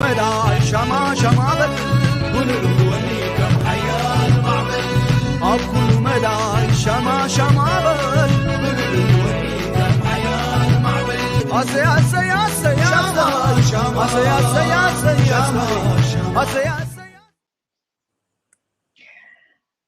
መዳይ ሻማ ሻማ በል፣ ቡን ርወኒ ከም ሓያል ማዕበል። ኣብ ኩሉ መዳይ ሻማ ሻማ በል፣ ቡን ርወኒ ከም ሓያል ማዕበል። ኣሰይ ኣሰይ ኣሰይ ሻማ ሻማ፣ ኣሰይ ኣሰይ ኣሰይ ሻማ ሻማ፣ ኣሰይ ኣሰይ።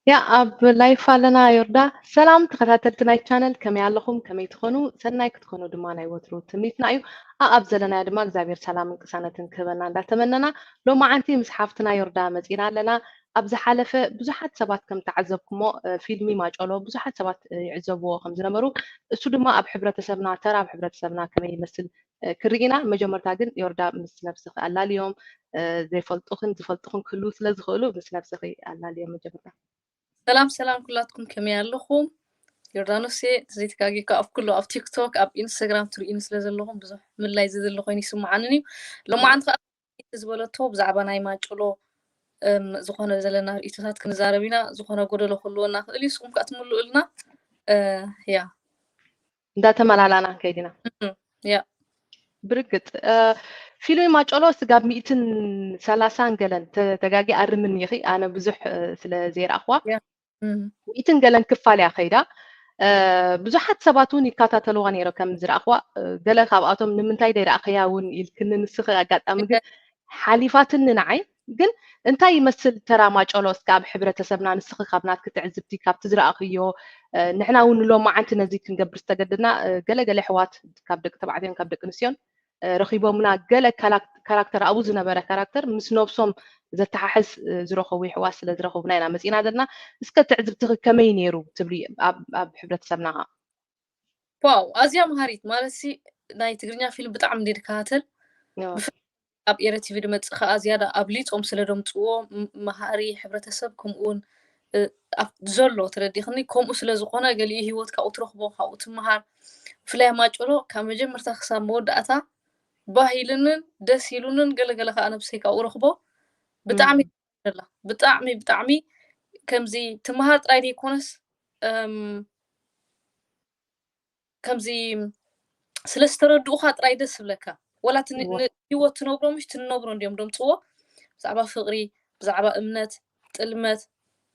ያ ኣብ ላይፍ ኣለና ዮርዳ። ሰላም ተኸታተልቲ ናይ ቻነል፣ ከመይ ኣለኹም? ከመይ ትኾኑ? ሰናይ ክትኾኑ ድማ ናይ ወትሩ ትምኒትና እዩ። ኣኣብ ዘለናዮ ድማ እግዚኣብሔር ሰላምን ቅሳነትን ክህበና እንዳተመነና፣ ሎማዓንቲ ምስ ሓፍትና ዮርዳ መጺና ኣለና። ኣብ ዝሓለፈ ብዙሓት ሰባት ከም ተዓዘብኩሞ፣ እ፣ ፊልሚ ማጨሎ ብዙሓት ሰባት፣ እ፣ ይዕዘብዎ ከም ዝነበሩ፣ እሱ ድማ ኣብ ሕብረተሰብና፣ ተራ ኣብ ሕብረተሰብና ከመይ ይመስል፣ እ፣ ክርኢ ኢና። መጀመርታ ግን ዮርዳ ምስ ነብስኺ ኣላልዮም፣ እ፣ ዘይፈልጡኽን ዝፈልጡኽን ክህልዉ ስለ ዝኽእሉ ምስ ነብስኺ ኣላልዮም መጀመርታ። ሰላም ሰላም ኩላትኩም ከመይ ኣለኹም? ዮርዳኖስ እየ፣ ዘይተጋጊካ ኣብ ኩሉ ኣብ ቲክቶክ ኣብ ኢንስታግራም ትርእዩኒ ስለ ዘለኹም ብዙሕ ምላይ ዘድሊ ኮይኑ ይስምዓንን እዩ። ሎማዓንቲ ከዓ እቲ ዝበለቶ ብዛዕባ ናይ ማጭሎ እም፣ ዝኾነ ዘለና ርእይቶታት ክንዛረብ ኢና። ዝኾነ ጎደሎ ክህልወና ክእል እዩ፣ ንስኹም ከዓ ትምልኡልና። እ፣ ያ እንዳተመላላና ከይድ ኢና። እም፣ ያ ብርግጽ፣ እ፣ ፊልሚ ማጨሎ ስጋብ ሚእትን ሰላሳን ገለን ተ-፣ ተጋጊ ኣርምኒ ኢኺ። ኣነ ብዙሕ፣ እ፣ ስለ ዘይረኣኽዋ። ያ። እም። ሚእትን ገለን ክፋል እያ ከይዳ። እ፣ ብዙሓት ሰባት እውን ይከታተልዋ ነይሮ ከም ዝረኣኽዋ። እ፣ ገለ ካብኣቶም ንምንታይ ደይረኣኽያ እውን ኢልክኒ ንስኺ። ኣጋጣሚ ግን ሓሊፋትኒ ንዓይ። ግን እንታይ ይመስል ተራ ማጨሎ እስከ ኣብ ሕብረተሰብና ንስኺ ካብ ናትኪ ትዕዝብቲ ካብቲ ዝረኣኽዮ፣ እ፣ ንሕና እውን ንሎማዓንቲ ነዚ ክንገብር ዝተገደድና፣ እ፣ ገለ ገለ ኣሕዋት ካብ ደቂ ተባዕትዮን ካብ ደቂ ኣንስትዮን እ፣ ረኺቦምና ገለ ካላክ-፣ ካራክተር ኣብኡ ዝነበረ ካራክተር ምስ ነብሶም ዘተሓሕዝ፣ እ፣ ዝረኸቡ የሕዋት ስለ ዝረኸቡና ኢና መጺና ዘለና። እስከ ትዕዝብትኺ ከመይ ነይሩ ትብሊ ኣብ፣ ኣብ ሕብረተሰብና ኸኣ? ዋው፣ ኣዝያ መሃሪት ማለት ሲ ናይ ትግርኛ ፊልም ብጣዕሚ እንደ ድከታተል። ኣዎ። ብፍላይ ኣብ ኤረ ቲቪ ድመጽእ ኸኣ ዝያዳ ኣብሊጾም ስለ ደምጽዎ ም-፣ መሃሪ ሕብረተሰብ ከምኡ እውን፣ እ፣ ኣብ ዘሎ ተረዲኽኒ ከምኡ ስለ ዝኾነ ገሊኡ ህይወት ካብኡ ትረኽቦ፣ ካብኡ ትመሃር። ብፍላይ ማጨሎ ካብ መጀመርታ ክሳብ መወዳእታ ባህ ኢሉንን ደስ ኢሉንን ገለ ገለ ኸኣ ነብሰይ ካብኡ ረኽቦ። ብጣዕሚ እም። ደላ፣ ብጣዕሚ፣ ብጣዕሚ ከምዚ ትመሃር ጥራይ ዘይኮነስ፣ እም፣ ከምዚ ስለ ዝተረድኡኻ ጥራይ ደስ ዝብለካ። ወላ እቲ ን-፣ እወ። ን-፣ ህይወት ትነብሮ ምሽ ትንነብሮ እንዲዮም ደምጽዎ። ብዛዕባ ፍቕሪ፣ ብዛዕባ እምነት፣ ጥልመት፣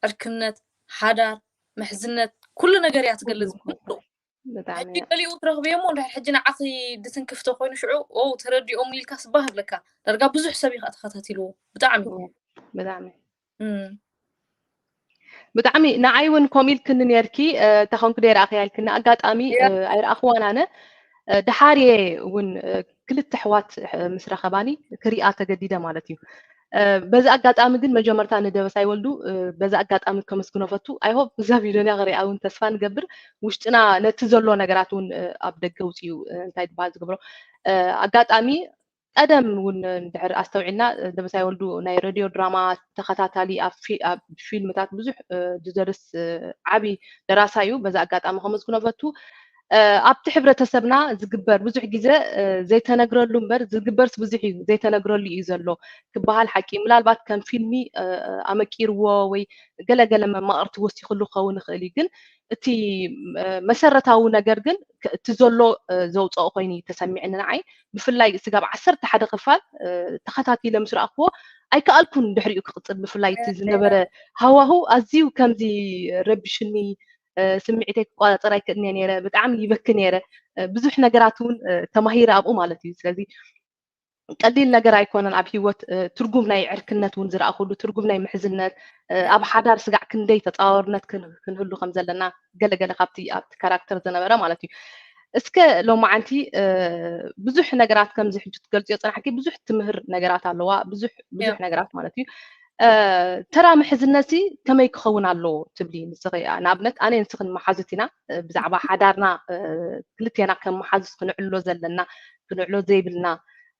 ዕርክነት፣ ሓዳር፣ ምሕዝነት፣ ኩሉ ነገር እያ ትገልጽ። ኩሉ፣ ኩሉ። ብጣዕሚ ሕጂ እያ። ገሊኡ ትረኽብዮ እሞ፣ እንድሕር ሕጂ ንዓኺ ድትንክፍ ተኾይኑ፣ ሽዑ፣ ኦ፣ ተረዲኦም ኢልካስ ባህ ይብለካ። ዳርጋ ብዙሕ ሰብ እዩ ከኣ ተኸታቲልዎ። ብጣዕሚ። እም፣ ብጣዕሚ። እም። ብጣዕሚ ንዓይ እውን ከምኡ ኢልክኒ ነይርኪ፣ እ፣ እታ ኾንኩ ደይረኣኽያ ኢልክኒ። ኣጋጣሚ፣ ያ። እ፣ ኣይረኣኽዋን ኣነ። እ፣ ደሓር እየ እውን፣ እ፣ ክልተ ኣሕዋት፣ እ፣ ምስ ረኸባኒ ክሪኣ ተገዲደ ማለት እዩ። እ፣ በዚ ኣጋጣሚ ግን መጀመርታ ንደበሳይ ወልዱ፣ እ፣ በዚ ኣጋጣሚ ከመስግኖ ፈቱ። I hope እዛ ቪድዮና ክሪኣ እውን ተስፋ ንገብር። ውሽጥና ነቲ ዘሎ ነገራት እውን፣ እ፣ ኣብ ደገ ውፅኡ፣ እ፣ እንታይ ዝበሃል ዝገብሮ፣ እ፣ ኣጋጣሚ ቀደም እውን እንድሕር ኣስተውዒልና፣ እ፣ ደበሳይ ወልዱ ናይ ሬድዮ ድራማ ተኸታታሊ፣ ኣብ ፊ-፣ ኣብ ፊልምታት ብዙሕ፣ እ፣ ዝደርስ፣ እ፣ ዓቢ ደራሳይ እዩ። በዚ ኣጋጣሚ ከመስግኖ ፈቱ። እ፣ ኣብቲ ሕብረተሰብና ዝግበር ብዙሕ ግዜ፣ እ፣ ዘይተነግረሉ እምበር፣ ዝግበርስ ብዙሕ እዩ፣ ዘይተነግረሉ እዩ ዘሎ ክበሃል ሓቂ እዩ። ምናልባት ከም ፊልሚ፣ እ፣ ኣመቂርዎ ወይ ገለ ገለ መማቕርቲ ወሲኽሉ ክኸውን ይኽእል እዩ። ግን እቲ፣ እ፣ መሰረታዊ ነገር ግን ከ-፣ እቲ ዘሎ፣ እ፣ ዘውፅኦ ኮይኑ እዩ ተሰሚዕኒ ንዓይ። ብፍላይ ስጋብ ዓሰርተ ሓደ ክፋል፣ እ፣ ተኸታቲለ ምስ ረኣኽዎ ኣይከኣልኩን ድሕሪኡ ክቕፅል። ብፍላይ እቲ ዝነበረ ሃዋሁ ኣዝዩ ከምዚ ረቢሽኒ፣ እ፣ ስምዒተይ ክቆጻጸር ኣይክእልን እየ ነይረ። ብጣዕሚ ይበኪ ነይረ። እ፣ ብዙሕ ነገራት እውን፣ እ፣ ተማሂረ ኣብኡ ማለት እዩ። ስለዚ ቀሊል ነገር ኣይኮነን ኣብ ህይወት፣ እ፣ ትርጉም ናይ ዕርክነት እውን ዝረኣኹሉ፣ ትርጉም ናይ ምሕዝነት፣ እ፣ ኣብ ሓዳር ስጋዕ ክንደይ ተጻዋርነት ክን-፣ ክንህሉ ከም ዘለና ገለ ገለ ካብቲ ኣብቲ ካራክተር ዝነበረ ማለት እዩ። እስከ ሎማዓንቲ፣ እ፣ ብዙሕ ነገራት ከምዚ ሕጂ ክትገልጽዮ ጽናሕኪ፣ ብዙሕ ትምህር ነገራት ኣለዋ፣ ብዙሕ፣ ብዙሕ ያ። ነገራት ማለት እዩ። እ፣ ተራ ምሕዝነትሲ ከመይ ክኸውን ኣለዎ ትብሊ ንስኺ? ንኣብነት ኣነ ንስኽን መሓዙት ኢና፣ እ፣ ብዛዕባ ሓዳርና፣ እ፣ ክልቴና ከም መሓዙት ክንዕሎ ዘለና፣ ክንዕሎ ዘይብልና፣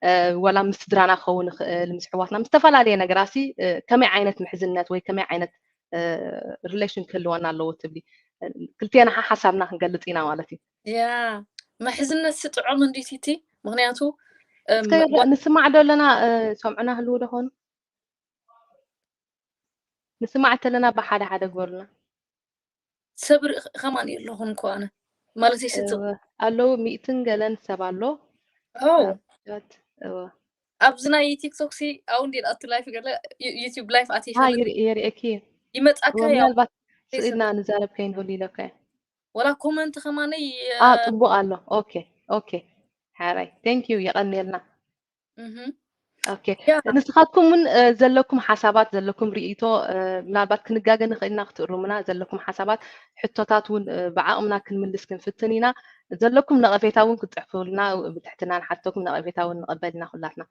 እ፣ ወላ ምስ ስድራና ክኸውን ይኽእል፣ ምስ ኣሕዋትና፣ ምስ ዝተፈላለየ ነገራሲ፣ እ፣ ከመይ ዓይነት ምሕዝነት ወይ ከመይ ዓይነት፣ እ፣ ሪሌሽን ክህልወና ኣለዎ ትብሊ? ክልቴና ሓ-፣ ሓሳብና ክንገልጽ ኢና ማለት እዩ። ያ፣ ምሕዝነትሲ ጥዑም እንድዩ ቲቲ፣ ምኽንያቱ፣ እ፣ እስከ ም-፣ ንስማዕ ዶ ኣለና፣ እ፣ ሰምዑና ህልዉ ዶ ኾኑ? ንስማዕ እንተለና ብሓደ ሓደ ግበሩልና። ሰብ ርኢ ከማን የለኹን እኮ ኣነ። ማለተይ ስቲ እወ፣ ኣለዉ ሚእትን ገለን ሰብ ኣሎ። ኦ። ኣብ ቻት፣ እወ። ኣብዚ ናይ ቲክቶክ ሲ ኣው እንዲ ኣቱ ላይፍ ገለ ዩ- ዩቲዩብ ላይፍ ኣቲ አ ይር- የርእየኪ እዩ። ይመጻካ ያው ምናልባት ስኢልና ንዛረብ ከይንህሉ ኢለካ እየ። ወላ ኮመንት ከማነይ አ ጽቡቕ ኣሎ። ኦኬ ኦኬ። ሓራይ thank you፣ የቐንየልና። እህ ኦኬ፣ ንስኻትኩም እውን እ፣ ዘለኩም ሓሳባት፣ ዘለኩም ርእይቶ እ፣ ምናልባት ክንጋገ ንኽእል ኢና፣ ክትእርሙና ዘለኩም ሓሳባት፣ ሕቶታት እውን እ፣ ብዓቕምና ክንምልስ ክንፍትን ኢና። ዘለኩም ነቐፌታ እውን ክትጽሕፉልና ብትሕትና ንሓተኩም፣ ነቐፌታ እውን ንቐበል ኢና ኩላትና።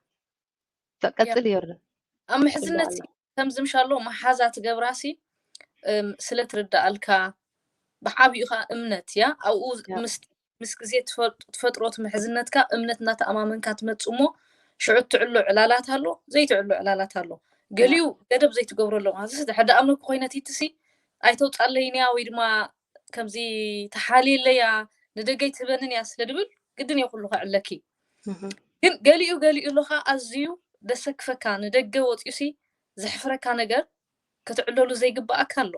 ቀጽል ዮርዳን። ኣብ ምሕዝነት ከምዚ ምሻሎ መሓዛ ትገብራሲ እም፣ ስለ ትርዳኣልካ ብዓብኡ ኸዓ እምነት እያ ኣብኡ ያ። ምስ ምስ ግዜ ትፈጥ- ትፈጥሮ እቲ ምሕዝነትካ እምነት እናተኣማመንካ ትመጽእ እሞ ሽዑ ትዕሎ ዕላላት ኣሎ ዘይትዕሎ ዕላላት ኣሎ። ገሊኡ ገደብ ዘይትገብሮ ኣሎ ማለት እዚ ሕደ ኣምልኮ ኮይነት ይትሲ ኣይተውፃለይን እያ ወይ ድማ ከምዚ ተሓልየለያ ንደገይ ትህበንን እያ ስለ ድብል ግድን እየ ኩሉ ከዕለኪ። እህ፣ ግን ገሊኡ ገሊኡ ኣለኻ ኣዝዩ ደሰክፈካ ንደገ ወፂኡሲ ዘሕፍረካ ነገር ክትዕለሉ ዘይግባኣካ ኣሎ።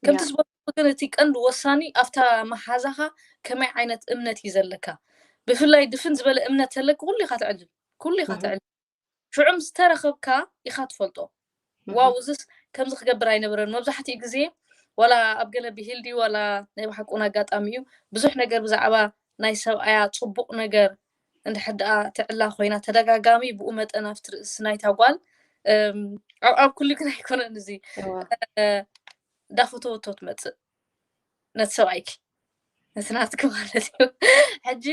ከምቲ ያ። ዝበልኩ ግን እቲ ቀንዲ ወሳኒ ኣብታ መሓዛኻ ከመይ ዓይነት እምነት እዩ ዘለካ። ብፍላይ ድፍን ዝበለ እምነት ተለክ ኩሉ ኢኻ ትዕልል ኩሉ ኢኻ እህ። ትዕልል። ሽዑ ምስ ተረኸብካ ኢኻ ትፈልጦ። እህ። ዋው እዝስ ከምዚ ክገብር ኣይነበረን። መብዛሕትኡ ግዜ ዋላ ኣብ ገለ ብሂል ድዩ ዋላ ናይ ብሓቁን ኣጋጣሚ እዩ ብዙሕ ነገር ብዛዕባ ናይ ሰብኣያ ጽቡቕ ነገር እንድሕር ደኣ ትዕላ ኮይና ተደጋጋሚ ብኡ መጠን ኣብቲ ርእሲ ናይታ ጓል እም፣ ኣብ ኣብ ኩሉ ግን ኣይኮነን እዚ እዋ። እ፣ እንዳፈተወቶ ትመጽእ ነቲ ሰብኣይኪ ነቲ ናትኪ ማለት እዩ። ሕጂ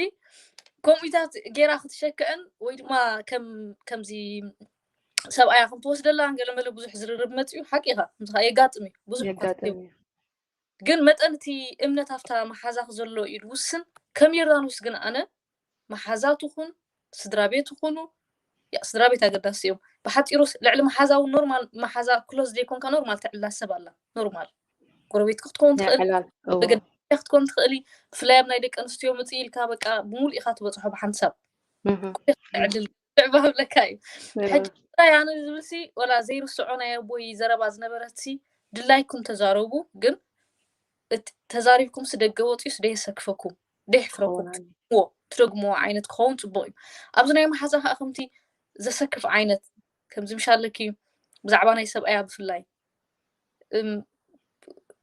ከምኡታት ጌራ ክትሸክዕን ወይ ድማ ከም ከምዚ ሰብኣያ ከም ትወስደላ ገለመለ ብዙሕ ዝርርብ መፅኡ ሓቂ ኢኻ ከምዚ ከዓ የጋጥም እዩ ብዙሕ እኳ የጋጥም እዩ። ግን መጠን እቲ እምነት ኣብታ መሓዛኽ ዘሎ እዩ ዝውስን። ከም ዮርዳኖስ ግን ኣነ መሓዛ ትኹን ስድራ ቤት ይኹኑ ያ ስድራ ቤት ኣገዳሲ እዮም። ብሓፂሩ ልዕሊ መሓዛ እውን ኖርማል መሓዛ ክሎዝ ዘይኮንካ ኖርማል ትዕላ ሰብ ኣላ ኖርማል ጎረቤት ክትከውን ናይ ትኽእል ዕላል እዎ። በገዳ ክትኮን ትኽእሊ ብፍላይ ኣብ ናይ ደቂ ኣንስትዮ ምፅእ ኢልካ በቃ ብሙሉእ ኢኻ ትበፅሖ ብሓንሳብ እህ፣ ዕድል ትዕባ ብለካ እዩ። እህ፣ ሕጂ እንታይ ኣነ ዝብልሲ ወላ ዘይርስዖ ናይ ኣቦይ ዘረባ ዝነበረትሲ ድላይኩም ተዛረቡ ግን እቲ ተዛሪብኩምሲ ደገ ወፂኡስ ደየሰክፈኩም ደየሕፍረኩም ክኸውን ትደግምዎ ትደግምዎ ዓይነት ክኸውን ፅቡቅ እዩ። ኣብዚ ናይ መሓዛ ከዓ ከምቲ ዘሰክፍ ዓይነት ከምዚ ምሻለኪ ብዛዕባ ናይ ሰብኣያ ብፍላይ እም፣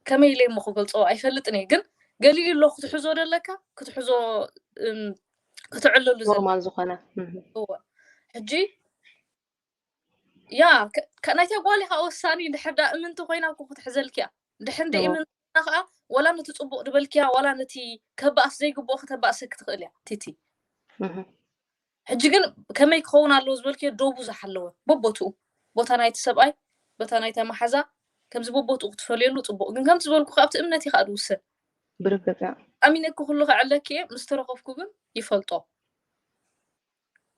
ከመይ ኢለ እሞ ክገልፆ ኣይፈልጥን እየ ግን ገሊኡ ኣሎ ክትሕዞ ደለካ ክትሕዞ እም፣ ክትዕለሉ ዘለ ኖርማል ዝኾነ እህ፣ እወ ሕጂ ያ ከ- ከ- ናይታ ጓል ኢኻ ወሳኒ ድሕር ዳ እምንቲ ኮይና እኮ ክትሕዘልኪ እያ ድሕር እንደ እዎ። እምንትና ከዓ ዋላ ነቲ ፅቡቅ ድበልክያ ዋላ ነቲ ከባእስ ዘይግብኦ ከተባእሰኪ ትኽእል እያ ቲቲ እህ፣ ሕጂ ግን ከመይ ክኸውን ኣለዎ ዝበልክዮ ዶቡ ዝሓለወ በቦትኡ ቦታ ናይቲ ሰብኣይ ቦታ ናይታ መሓዛ ከምዚ በቦትኡ ክትፈልየሉ ፅቡቅ ግን ከምቲ ዝበልኩ ካብቲ እምነት ኢኻ ድውሰን ብርግፅ እያ። ኣሚነኪ ኩሉ ከዕለኪ እየ ምስ ተረኸብኩ ግን ይፈልጦ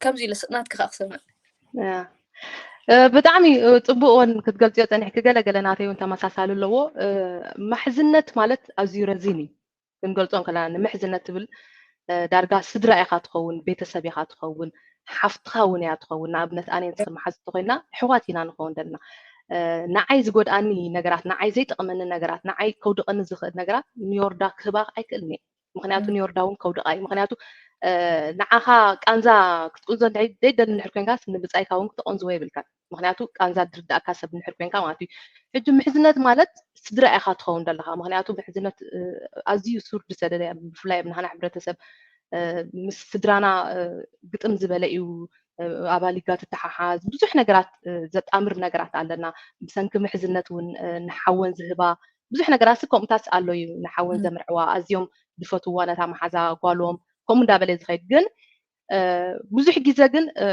ከምዚ ኢለ ስ- ናትኪ ከዓ ክሰምዕ ያ። እ፣ ብጣዕሚ እ፣ ፅቡቅ እውን ክትገልፅዮ ፀኒሕኪ ገለገለ ናተይ እውን ተመሳሳሊ ኣለዎ። እ፣ ምሕዝነት ማለት ኣዝዩ ረዚን እዩ። ክንገልፆ እንከለና ንምሕዝነት ትብል እ፣ ዳርጋ ስድራ ኢኻ ትኸውን፣ ቤተሰብ ኢኻ ትኸውን፣ ሓፍትኻ እውን እያ ትኸውን። ንኣብነት ኣነ ንስኺ መሓዙት ተኮይንና ኣሕዋት ኢና ንኸውን ዘለና። እ፣ ንዓይ ዝጎድኣኒ ነገራት፣ ንዓይ ዘይጠቕመኒ ነገራት፣ ንዓይ ከውድቐኒ ዝኽእል ነገራት ንዮርዳ ክህባ ኣይክእልን እየ። ምኽንያቱ ም። ንዮርዳ እውን ከውድቓ እዩ። ምኽንያቱ እ፣ ንዓኻ ቃንዛ ክትቅንዞ እንድሕር ዘይደሊ እንድሕር ኮንካስ ንብጻይካ እውን ክተቐንዝዎ የብልካን። ምኽንያቱ ቃንዛ ዝርዳእካ ሰብ እንድሕር ኮንካ ማለት እዩ። ሕጂ ምሕዝነት ማለት ስድራ ኢኻ ትኸውን ዘለኻ። ምኽንያቱ ምሕዝነት እ፣ ኣዝዩ ሱር ዝሰደደ እያ። ብፍላይ ኣብ ናህና ሕብረተሰብ እ፣ ምስ ስድራና እ፣ ግጥም ዝበለ እዩ። እ፣ ኣባሊጋ ትተሓሓዝ ብዙሕ ነገራት እ፣ ዘጣምር ነገራት ኣለና። ብሰንኪ ምሕዝነት እውን እ፣ ንሓወን ዝህባ ብዙሕ ነገራት ሲ ከምኡታት ኣሎ እዩ። ንሓወን ም። ዘምርዕዋ ኣዝዮም ዝፈትዋ ነታ መሓዛ ጓሎም ከምኡ እንዳበለ ዝኸይድ ግን እ፣ ብዙሕ ግዜ ግን እ፣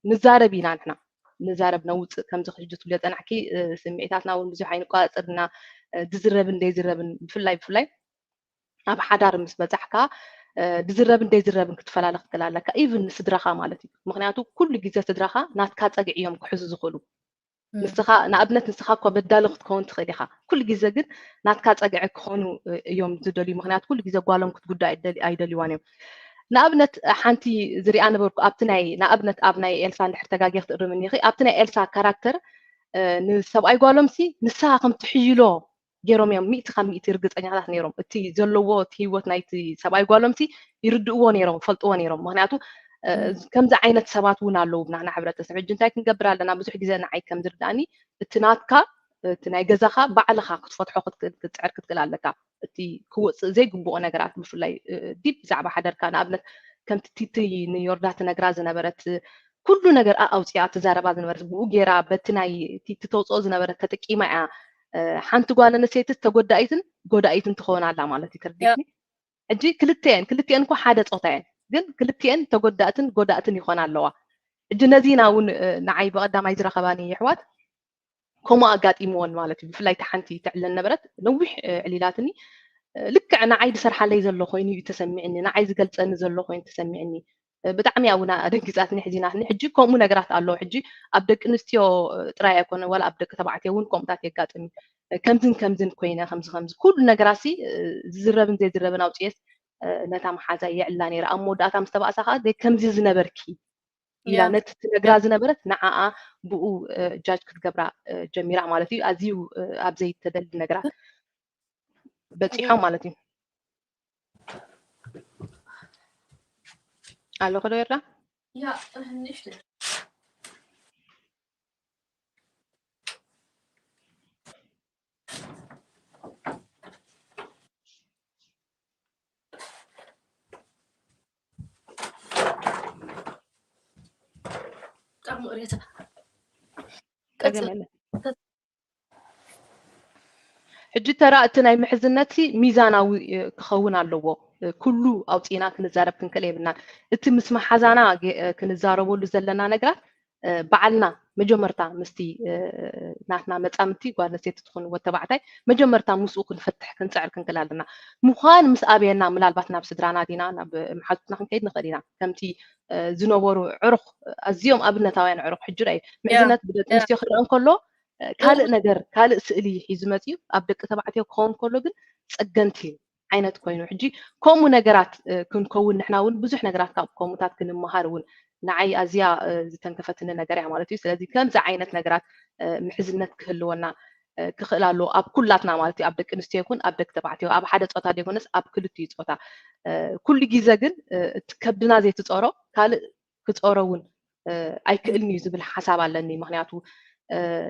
ንዛረብ ኢና ንሕና ንዛረብ ነውፅእ ከምዚ ሕጂ ትብልዮ ፀናሕኪ እ፣ ስምዒታትና እውን ብዙሕ ኣይንቆፃፀር ኢና እ፣ ዝዝረብን ዘይዝረብን ብፍላይ ብፍላይ ኣብ ሓዳር ምስ በፃሕካ እ፣ ዝዝረብን ዘይዝረብን ክትፈላለ ክትክእል ኣለካ ኢቭን ንስድራኻ ማለት እዩ ምክንያቱ ኩሉ ግዜ ስድራኻ ናትካ ፀግዒ እዮም ክሕዙ ዝኽእሉ ንስኻ ንኣብነት ንስኻ እኮ በዳሊ ክትከውን ትኽእል ኢኻ ኩሉ ግዜ ግን ናትካ ፀግዒ ክኾኑ እዮም ዝደልዩ ምክንያቱ ኩሉ ግዜ ጓሎም ክትጉዳ ኣይደልይዋን እዮም ንኣብነት ሓንቲ ዝሪኣ ነበርኩ ኣብቲ ናይ ንኣብነት ኣብ ናይ ኤልሳ እንድሕር ተጋጊ ክትእርምኒ ኢኺ ኣብቲ ናይ ኤልሳ ካራክተር ንሰብኣይ ጓሎም ሲ ንስኻ ከም ትሕይሎ ገይሮም እዮም ሚእቲ ካብ ሚእቲ ርግፀኛታት ነይሮም እቲ ዘለዎ እቲ ህይወት ናይቲ ሰብኣይ ጓሎም ሲ ይርድእዎ ነይሮም ይፈልጥዎ ነይሮም ምክንያቱ ከምዚ ዓይነት ሰባት እውን ኣለዉ ናና ሕብረተሰብ። ሕጂ እንታይ ክንገብር ኣለና? ብዙሕ ግዜ ንዓይ ከም ዝርዳእኒ እቲ ናትካ እቲ ናይ ገዛኻ ባዕልኻ ክትፈትሖ ክትጽዕር ክትክእል ኣለካ። እቲ ክወፅእ ዘይግብኦ ነገራት ብፍላይ ዲብ ብዛዕባ ሓደርካ ንኣብነት ከምቲ ቲቲ ንዮርዳ ትነግራ ዝነበረት ኩሉ ነገር ኣውፅኣ ትዛረባ ዝነበረት ብኡ ገይራ በቲ ናይ ቲቲ ተውፅኦ ዝነበረት ተጠቂማ እያ። ሓንቲ ጓል ኣነስተይቲ ተጎዳኢትን ጎዳኢትን ትኸውን ኣላ ማለት እዩ። ተርዲኒ ሕጂ ክልተን ክልተን እኮ ሓደ ፆታ እየን፣ ግን ክልተን ተጎዳእትን ጎዳእትን ይኾና ኣለዋ። ሕጂ ነዚና እውን ንዓይ ብቐዳማይ ዝረኸባኒ የሕዋት ከምኡ ኣጋጢምዎን ማለት እዩ። ብፍላይ እታ ሓንቲ ትዕለን ነበረት ነዊሕ ዕሊላትኒ። ልክዕ ንዓይ ዝሰርሓለይ ዘሎ ኮይኑ እዩ ተሰሚዕኒ፣ ንዓይ ዝገልፀኒ ዘሎ ኮይኑ ተሰሚዕኒ። ብጣዕሚ እውን ኣደንጊፃትኒ፣ ሕዚናትኒ። ሕጂ ከምኡ ነገራት ኣለዎ። ሕጂ ኣብ ደቂ ኣንስትዮ ጥራይ ኣይኮነ፣ ዋላ ኣብ ደቂ ተባዕትዮ እውን ከምኡታት የጋጥም እዩ። ከምዝን ከምዝን ኮይነ ከምዚ ከምዚ ኩሉ ነገራሲ ዝዝረብን ዘይዝረብን ኣውፅኤስ ነታ መሓዛ የዕላ ነይረ። ኣብ መወዳእታ ምስ ተባእሳ ከዓ ከምዚ ዝነበርኪ ኢላ ነቲ ትነግራ ዝነበረት ንዓኣ ብኡ ጃጅ ክትገብራ ጀሚራ ማለት እዩ። ኣዝዩ ኣብ ዘይተደሊ ነገራት በፂሖም ማለት እዩ። ኣለኹ ዶ ይርዳ? ሕጂ ተራ እቲ ናይ ምሕዝነት ሚዛናዊ ክኸውን ኣለዎ። ኩሉ ኣውፂእና ክንዛረብ ክንክእል የብልናን። እቲ ምስ መሓዛና ክንዛረበሉ ዘለና ነገራት ባዕልና መጀመርታ ምስቲ ናትና መፃምድቲ ጓል ኣንስተይቲ ትኹን ወተባዕታይ መጀመርታ ምስኡ ክንፈትሕ ክንፅዕር ክንክእል ኣለና። ምዃን ምስ ኣበየና ምናልባት ናብ ስድራና ዲና ናብ መሓዙትና ክንከይድ ንኽእል ኢና። ከምቲ ዝነበሩ ዕሩኽ ኣዝዮም ኣብነታውያን ዕሩኽ ሕጂ ራይ ምሕዝነት ብደቂ ኣንስትዮ ክረአ እንከሎ ካልእ ነገር ካልእ ስእሊ ሒዙ መፅዩ ኣብ ደቂ ተባዕትዮ ክኸውን ከሎ ግን ፀገንቲ ዓይነት ኮይኑ ሕጂ ከምኡ ነገራት ክንከውን ንሕና እውን ብዙሕ ነገራት ካብ ከምኡታት ክንመሃር እውን ንዓይ ኣዝያ ዝተንከፈትኒ ነገር እያ ማለት እዩ። ስለዚ ከምዚ ዓይነት ነገራት ምሕዝነት ክህልወና ክኽእል ኣለዎ ኣብ ኩላትና ማለት እዩ። ኣብ ደቂ ኣንስትዮ ይኹን ኣብ ደቂ ተባዕትዮ ኣብ ሓደ ፆታ ዘይኮነስ ኣብ ክልቲኡ ፆታ ኩሉ ግዜ ግን እቲ ከብድና ዘይትፀሮ ካልእ ክፀሮ እውን ኣይክእልን እዩ ዝብል ሓሳብ ኣለኒ። ምክንያቱ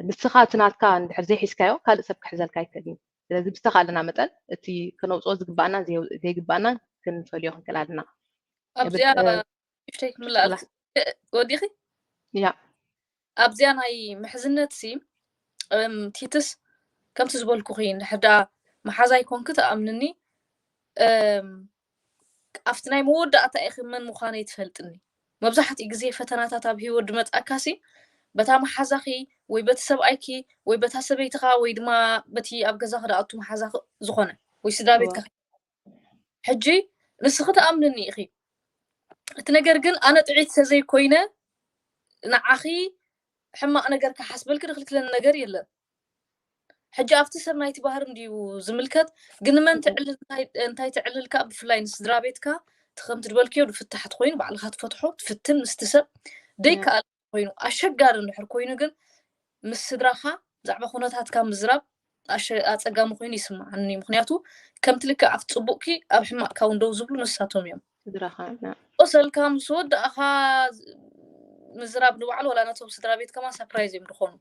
ንስኻ እቲ ናትካ እንድሕር ዘይሒዝካዮ ካልእ ሰብ ክሕዘልካ ኣይክእልን እዩ። ስለዚ ብዝተኻለና መጠን እቲ ክነውፅኦ ዝግባኣና ዘይግባኣና ክንፈልዮ ክንክእል ኣለና። ኣብዚኣ ሽተይ ክምላእ ወዲኺ ያ ኣብዚኣ ናይ ምሕዝነት ሲ ቲትስ ከምቲ ዝበልኩኺ እንድሕር ደኣ መሓዛይ ኮንኪ ተኣምንኒ ኣብቲ ናይ መወዳእታ ኢኺ መን ምዃነይ ትፈልጥኒ። መብዛሕትኡ ግዜ ፈተናታት ኣብ ህይወት ዝመፅኣካ ሲ በታ መሓዛኺ ወይ በቲ ሰብኣይኪ ወይ በታ ሰበይትኻ ወይ ድማ በቲ ኣብ ገዛኺ ዝኣቱ መሓዛኺ ዝኾነ ወይ ስድራ ቤትካ ሕጂ ንስኺ ትኣምንኒ ኢኺ። እቲ ነገር ግን ኣነ ጥዒት ተዘይኮይነ ንዓኺ ሕማቕ ነገር ክሓስበልኪ ዝኽልክለኒ ነገር የለን። ሕጂ ኣብቲ ሰብ ናይቲ ባህሪ እንድዩ ዝምልከት፣ ግን ንመን ትዕልል እንታይ እንታይ ትዕልል ከኣ ብፍላይ ንስድራ ቤትካ እቲ ከምቲ ዝበልክዮ ፍታሕ ተኾይኑ ባዕልኻ ትፈትሖ ትፍትን ምስቲ ሰብ ደይከኣል ኮይኑ ኣሸጋሪ እንድሕር ኮይኑ ግን ምስ ስድራኻ ብዛዕባ ኩነታትካ ምዝራብ ኣሸ- ኣጸጋሚ ኮይኑ ይስምዓኒ። ምኽንያቱ ከምቲ ልክዕ ኣብቲ ጽቡቕኪ ኣብ ሕማቕካ እውን ደው ዝብሉ ንሳቶም እዮም። ስድራኻ ና- ቆሰልካ ምስ ወዳእኻ ምዝራብ ንባዕሉ ዋላ ነቶም ስድራ ቤት ከማን ሳፕራይዝ እዮም ዝኾኑ።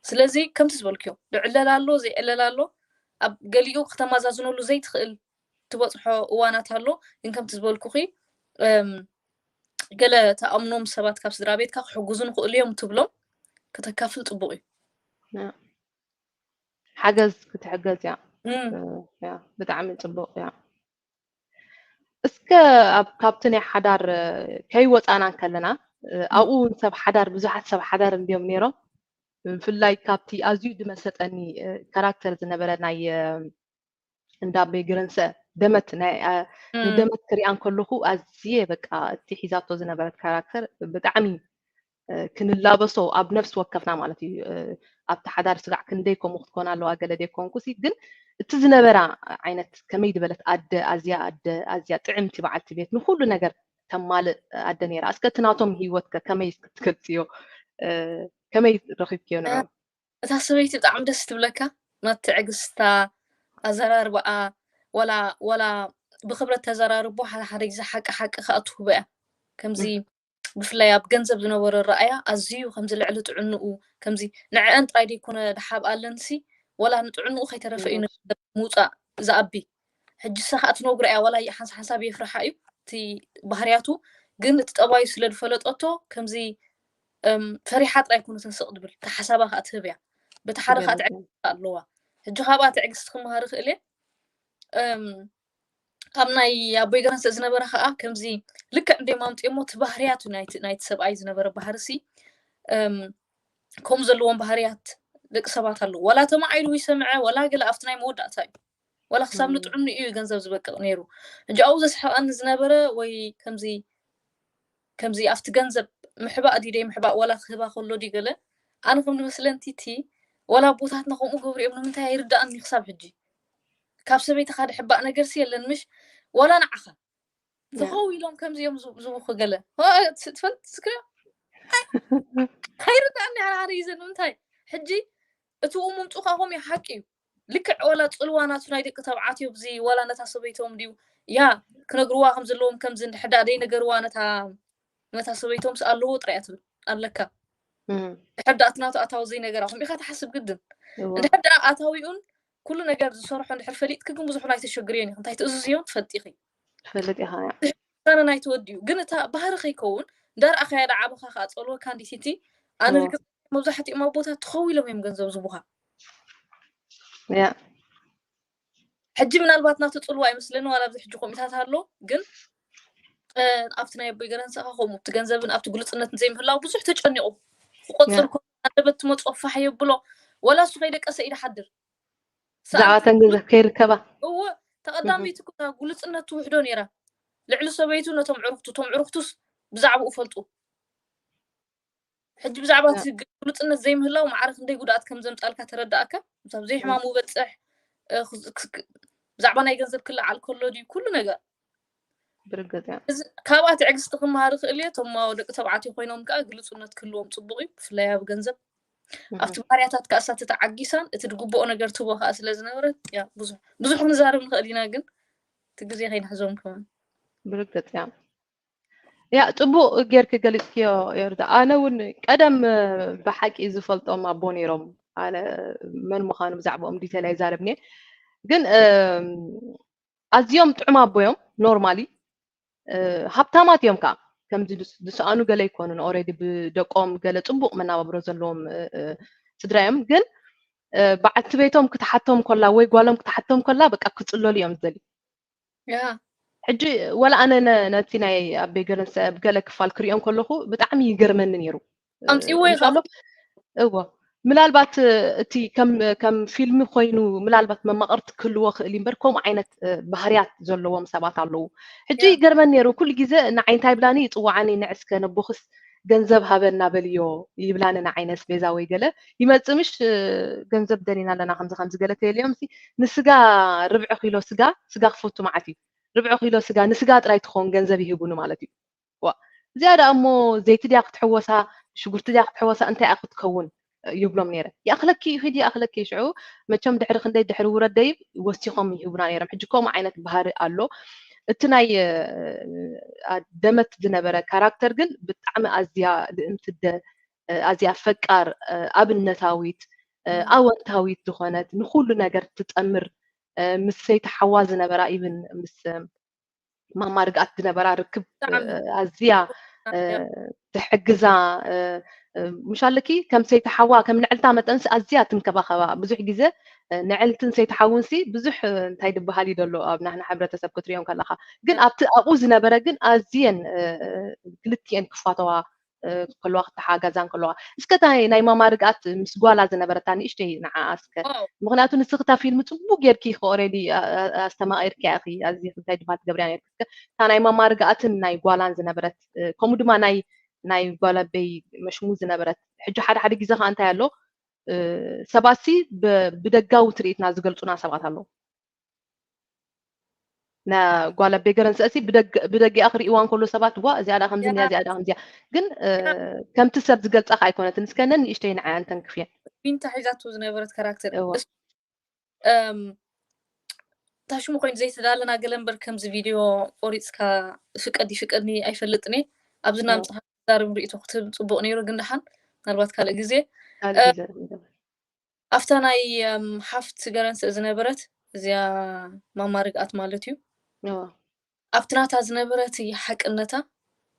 ስለዚ ከምቲ ዝበልክዮ ዝዕለል ኣሎ ዘይዕለል ኣሎ ኣብ ገሊኡ ከተማዛዝነሉ ዘይትኽእል ትበፅሖ እዋናት ኣሎ። ግን ከምቲ ዝበልኩኺ እም፣ ገለ ተኣምኖም ሰባት ካብ ስድራ ቤትካ ክሕግዙ ንኽእሉ እዮም ትብሎም ከተካፍል ፅቡቕ እዩ። ሓገዝ ክትሕገዝ እያ። እም፣ እ፣ ያ፣ ብጣዕሚ ፅቡቕ እያ። እስከ ኣብ ካብቲ ናይ ሓዳር እ፣ ከይወፃና እንከለና እ፣ ኣብኡ እውን ሰብ ሓዳር ብዙሓት ሰብ ሓዳር እንዲዮም ነይሮም። ብፍላይ ካብቲ ኣዝዩ ዝመሰጠኒ እ፣ ካራክተር ዝነበረ ናይ እ፣ እንዳ ቤግረንሰ ደመት ናይ እ፣ እም፣ ንደመት ክሪኣ እንከለኹ ኣዝየ በቃ እቲ ሒዛቶ ዝነበረት ካራክተር ብጣዕሚ ክንላበሶ ኣብ ነፍሲ ወከፍና ማለት እዩ ኣብቲ ሓዳር ስጋዕ ክንደይ ከምኡ ክትኮን ኣለዋ ገለ ደይኮንኩሲ ግን እቲ ዝነበራ ዓይነት ከመይ ዝበለት ኣደ ኣዝያ ኣደ ኣዝያ ጥዕምቲ በዓልቲ ቤት ንኩሉ ነገር ተማልእ ኣደ ነይራ እስከ እቲ ናቶም ህይወት ከ ከመይ እስኪ ትገልፅዮ ከመይ ረኪብክዮ ንዕኦም እታ ሰበይቲ ብጣዕሚ ደስ ትብለካ ናት ትዕግስታ ኣዘራርባኣ ዋላ ዋላ ብክብረት ተዘራርቦ ሓደ ሓደ ግዜ ሓቂ ሓቂ ከዓ ትህቦ እያ ከምዚ ብፍላይ ኣብ ገንዘብ ዝነበሮ ረኣያ ኣዝዩ ከምዚ ልዕሊ ጥዕንኡ ከምዚ ንዕአን ጥራይ ደይኮነ ደሓብ ኣለንሲ ወላ ንጥዕንኡ ከይተረፈ እዩ ምውፃእ ዝኣቢ። ሕጂ እሳ ከዓ ትነግሮ እያ ዋላ ሓንሳ ሓንሳብ የፍርሓ እዩ እቲ ባህርያቱ፣ ግን እቲ ጠባዩ ስለ ዝፈለጠቶ ከምዚ ፈሪሓ ጥራይ ኮነትን ስቕ ድብል ተሓሳባ ከዓ ትህብ እያ። በቲ ሓደ ከዓ ትዕግስቲ ኣለዋ። ሕጂ ካብኣ ትዕግስቲ ክመሃር ይኽእል እየ። ኣብ ናይ ኣቦይ ገረንሰ ዝነበረ ከዓ ከምዚ ልክዕ እንደ ማምጥሞ እቲ ባህርያቱ ናይቲ ሰብኣይ ዝነበረ ባህርሲ ከምኡ ዘለዎም ባህርያት ደቂ ሰባት ኣለዉ። ዋላ ተማዒሉ ይሰምዐ ዋላ ገለ ኣብቲ ናይ መወዳእታ እዩ። ዋላ ክሳብ ንጥዕኑ እዩ ገንዘብ ዝበቅቕ ነይሩ። ሕጂ ኣብኡ ዘስሕቐኒ ዝነበረ ወይ ከምዚ ከምዚ ኣብቲ ገንዘብ ምሕባእ ድዩ ደይ ምሕባእ ዋላ ክህባ ከሎ ድዩ ገለ ኣነ ከም ዝመስለኒ ቲቲ ዋላ ኣቦታትና ከምኡ ገብሩ እዮም ንምንታይ ኣይርዳእኒ ክሳብ ሕጂ ካብ ሰበይትኻ ድሕባእ ነገር ሲ የለን ምሽ ዋላ ንዓኻ ዝኸው ኢሎም ከምዚ እዮም ዝብኹ ገለ ትፈልጥ ስክሪዮ ኣይርዳእኒ ሓራሪ ይዘን ንምንታይ ሕጂ እቲ ምምፁ ካብኦም እዩ ሓቂ እዩ ልክዕ ዋላ ፅልዋ ናቱ ናይ ደቂ ተባዕትዮ ብዚ ዋላ ነታ ሰበይቶም ድዩ ያ ክነግርዋ ከም ዘለዎም ከምዚ እንድሕዳ ደይ ነገርዋ ነታ ነታ ሰበይቶም ኣለዎ ጥራይ ትብል ኣለካ ድሕዳ እቲ ናቱ ኣታዊ ዘይ ነገራ ከምኡ ኢካ ትሓስብ ግድን እንድሕዳ ኣታዊኡን ኩሉ ነገር ዝሰርሖ እንድሕር ፈሊጥክ ግን ብዙሕ ናይ ተሸግርዮን ኢክ እንታይ ትእዝዝዮን ትፈልጥ ኢኺ ትፈልጥ ኢኻ ውሳነ ናይ ትወዲኡ ግን እታ ባህሪ ከይከውን እንዳርኣኻያ ዳ ዓበኻ ከዓ ፀልወካ እንዲቲቲ ኣነ ርግፅ መብዛሕትኦም ኣቦታት ትኸው ኢሎም እዮም ገንዘብ ዝቡኻ ያ ሕጂ ምናልባት ናቱ ፅልዋ ኣይመስለኒ ዋላ ኣብዚ ሕጂ ኮሚታት ኣሎ ግን ኣብቲ ናይ ኣቦይ ገረንሰኻ ከምኡ እቲ ገንዘብን ኣብቲ ግልፅነትን ዘይምህላው ብዙሕ ተጨኒቑ ክቆፅር ከሎ ኣንደበት ትመፅኦ ፋሕ የብሎ ወላ እሱ ከይደቀሰ ኢዳ ሓድር ብዛዕባ ተን ገንዘብ ከይርከባ እወ ተቐዳመይቲ እኮ እታ ግሉፅነት ትውሕዶ ነይራ ልዕሊ ሰበይቱ ነቶም ዕሩኽቱ እቶም ዕሩኽቱስ ብዛዕባኡ ፈልጡ ሕጂ ብዛዕባ እቲ ግሉፅነት ዘይምህላው ማዕረ ክንደይ ጉድኣት ከም ዘምፃልካ ተረዳእካ ብዛብ ዘይሕማሙ በፅሕ ብዛዕባ ናይ ገንዘብ ክለዓል ከሎ ድዩ ኩሉ ነገር ብርግፅ እያ ካብኣ ትዕግስቲ ክመሃር ይኽእል እየ እቶም ደቂ ተባዕትዮ ኮይኖም ከዓ ግልፁነት ክህልዎም ፅቡቅ እዩ ብፍላይ ኣብ ገንዘብ ኣብቲ ባህርያታት ከዓ እሳተ ተዓጊሳን እቲ ድግብኦ ነገር ትቦ ከዓ ስለ ዝነበረት ያ ብዙሕ ብዙሕ ክንዛረብ ንኽእል ኢና ግን እቲ ግዜ ከይንሕዞም ከማን ብርግፅ እያ ያ ፅቡቅ ጌርኪ ገሊፅክዮ ዮርዳ ኣነ እውን ቀደም ብሓቂ ዝፈልጦም ኣቦ ነይሮም ኣነ መን ምዃኑ ብዛዕባኦም ዲቴል ኣይዛረብኒ ግን ኣዝዮም ጥዑም ኣቦ እዮም normally ሃብታማት እዮም ከዓ ከምዚ ዝሰኣኑ ገለ ኣይኮኑን already ብደቆም ገለ ፅቡቅ መናባብሮ ዘለዎም ስድራ እዮም ግን በዓልቲ ቤቶም ክትሓቶም ከላ ወይ ጓሎም ክትሓቶም ከላ በቃ ክፅለሉ እዮም ዝደልዩ ሕጂ ወላ ኣነ ነቲ ናይ ኣበይ ገረንሰ ብገለ ክፋል ክሪኦም ከለኹ ብጣዕሚ ይገርመኒ ነይሩ ኣምፅዎ እዎ ምናልባት እቲ ከም ፊልሚ ኮይኑ ምናልባት መማቕርቲ ክህልዎ ክእል እምበር ከምኡ ዓይነት ባህርያት ዘለዎም ሰባት ኣለዉ ሕጂ ይገርመን ነይሩ ኩሉ ግዜ ንዓይ እንታይ ይብላኒ ይፅዋዓኒ ንዕስከ ነቦኽስ ገንዘብ ሃበ እናበልዮ ይብላኒ ንዓይ ነስቤዛ ወይ ገለ ይመፅእ ምሽ ገንዘብ ደሊና ኣለና ከምዚ ከምዚ ገለ ተየልዮም ንስጋ ርብዒ ኪሎ ስጋ ስጋ ክፈቱ መዓት እዩ ርብዒ ኪሎ ስጋ ንስጋ ጥራይ ትኸውን ገንዘብ ይህቡኒ ማለት እዩ ዋ እዚኣ ደኣ እሞ ዘይቲ ድያ ክትሕወሳ ሽጉርቲ ድያ ክትሕወሳ እንታይ እያ ክትከውን ይብሎም ነይረ ይኣኽለኪ እዩ ሂድ ይኣኽለኪ እዩ ሽዑ መቸም ድሕሪ ክንደይ ድሕሪ ውረድ ደይብ ወሲኾም ይህቡና ነይሮም ሕጂ ከምኡ ዓይነት ባህሪ ኣሎ እቲ ናይ ደመት ዝነበረ ካራክተር ግን ብጣዕሚ ኣዝያ ልእምቲ ኣደ ኣዝያ ፈቃር ኣብነታዊት ኣወንታዊት ዝኾነት ንኩሉ ነገር ትጠምር ምስ ሰይቲ ሓዋ ዝነበራ ኢብን ምስ ማማ ርግኣት ዝነበራ ርክብ ኣዝያ ትሕግዛ ምሽ ኣለኪ ከም ሰይቲ ሓዋ ከም ንዕልታ መጠንስ ኣዝያ ትንከባኸባ ብዙሕ ግዜ ንዕልትን ሰይቲ ሓውንሲ ብዙሕ እንታይ ድበሃል እዩ ደሎ ኣብ ናህና ሕብረተሰብ ክትሪኦም ከለካ ግን ኣብቲ ኣብኡ ዝነበረ ግን ኣዝየን ክልትኤን ክፋተዋ ከለዋ ክተሓጋዛን ከለዋ እስከ ናይ ማማ ርግኣት ምስ ጓላ ዝነበረታ ንእሽተይ ንዓ እስከ ምክንያቱ ንስክታ ፊልም ፅቡቅ ጌርኪ ከኦረዲ ኣስተማቂርኪ ኢኺ ኣዚ እንታይ ድፋ ትገብርያ ነርኪ እታ ናይ ማማ ርግኣትን ናይ ጓላን ዝነበረት ከምኡ ድማ ናይ ናይ ጓለበይ መሽሙ ዝነበረት ሕጂ ሓደ ሓደ ግዜ ከዓ እንታይ ኣሎ ሰባትሲ ብደጋዊ ትርኢትና ዝገልፁና ሰባት ኣለዉ ጓል ኣቤ ገረንሰእሲ ብደጊኣ ክርእይዋ እንከሎ ሰባት ዋ እዚኣ ዳ ከምዚ እዚኣ ዳ ከምዚያ ግን ከምቲ ሰብ ዝገልፃ ከ ኣይኮነትን እስከ ነንእሽተይ ንዓይ ኣንተንክፍየን ዊንታ ሒዛቱ ዝነበረት ካራክተር ታሽሙ ኮይኑ ዘይተዳለና ገለ እምበር ከምዚ ቪድዮ ቆሪፅካ ፍቀድ ይፍቀድኒ ኣይፈልጥን ኣብዚ እናምፅኻ ትዛረብ ርእይቶ ክትህብ ፅቡቕ ነይሩ፣ ግን ደሓን ምናልባት ካልእ ግዜ። ካልእ ግዜ ንገበር። ኣብታ ናይ እም፣ ሓፍት ገረንስ ዝነበረት እዚኣ ማማ ርግኣት ማለት እዩ። እዎ። ኣብቲ ናታ ዝነበረት ሓቅነታ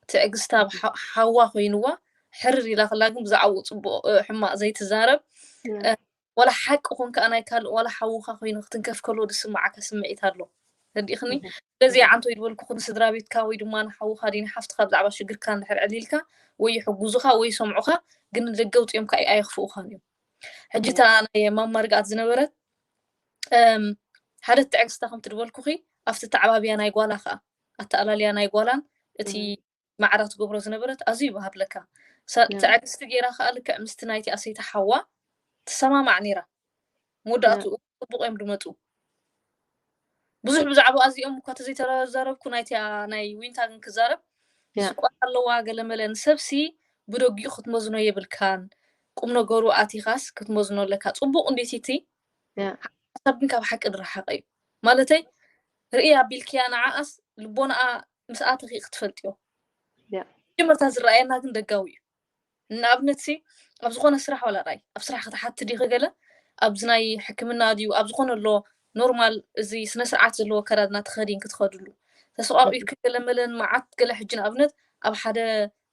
ትዕግስታ ኣብ ሓ- ሓዋ ኮይንዋ ሕርር ኢላ ከላ ግን ብዛዕባኡ ፅቡቕ እ፣ ሕማቕ ዘይትዛረብ እዎ። እ፣ ዋላ ሓቂ ኮንካ ናይ ካልእ ዋላ ሓውኻ ኮይኑ ክትንከፍ ከሎ ዝስምዓካ ስምዒት ኣሎ። ረዲእኽኒ? ስለዚ ዓንቶ ይድበልኩ ንስድራ ቤትካ ወይ ድማ ንሓውኻ ዲ ንሓፍትካ ብዛዕባ ሽግርካ እንድሕር ዕሊልካ ወይ ይሕጉዙኻ ወይ ይሰምዑኻ፣ ግን ንደገ ውፅኦም ከኣ ኣየኽፍኡኻን እዮም። ሕጂ እታ ናይ ማማ ርግኣት ዝነበረት እም፣ ሓደ ትዕግስታ ከምቲ ድበልኩኺ ኣብቲ ተዓባብያ ናይ ጓላ ከኣ ኣተኣላልያ ናይ ጓላን እቲ ማዕራ ትገብሮ ዝነበረት ኣዝዩ ይበሃብለካ። ሳ- ያ። ትዕግስቲ ገይራ ከኣ ልክዕ ምስቲ ናይቲ ኣሰይቲ ሓዋ ትሰማማዕ ነይራ። መወዳእትኡ ጽቡቕ እዮም ድመጹ። ብዙሕ ብዛዕባ ኣዚኦም እኳ ተዘይተዛረብኩ ናይቲ ናይ ዊንታ ግን ክዛረብ ያ። ስቋር ኣለዋ ገለመለ ንሰብሲ ብደጊኡ ክትመዝኖ የብልካን። ቁም ነገሩ ኣቲኻስ ክትመዝኖ ኣለካ። ጽቡቕ እንዴት እቲ ያ። ሓሳብ ግን ካብ ሓቂ ዝረሓቐ እዩ። ማለተይ ርእይ ኣቢልክያ ንዓኣስ ልቦናኣ ምስ ኣተኺ ክትፈልጥዮ። ያ። መጀመርታ ዝረኣየና ግን ደጋዊ እዩ። ንኣብነት ሲ ኣብ ዝኾነ ስራሕ ዋላ ራይ ኣብ ስራሕ ክትሓቲ ዲኺ ገለ ኣብዚ ናይ ሕክምና ድዩ ኣብ ዝኾነ ኣሎ ኖርማል እዚ ስነ ስርዓት ዘለዎ ኣከዳድና ተኸዲን ክትኸድሉ ተሰቋቂርኪ ገለ መለን መዓት ገለ ሕጂ ንኣብነት ኣብ ሓደ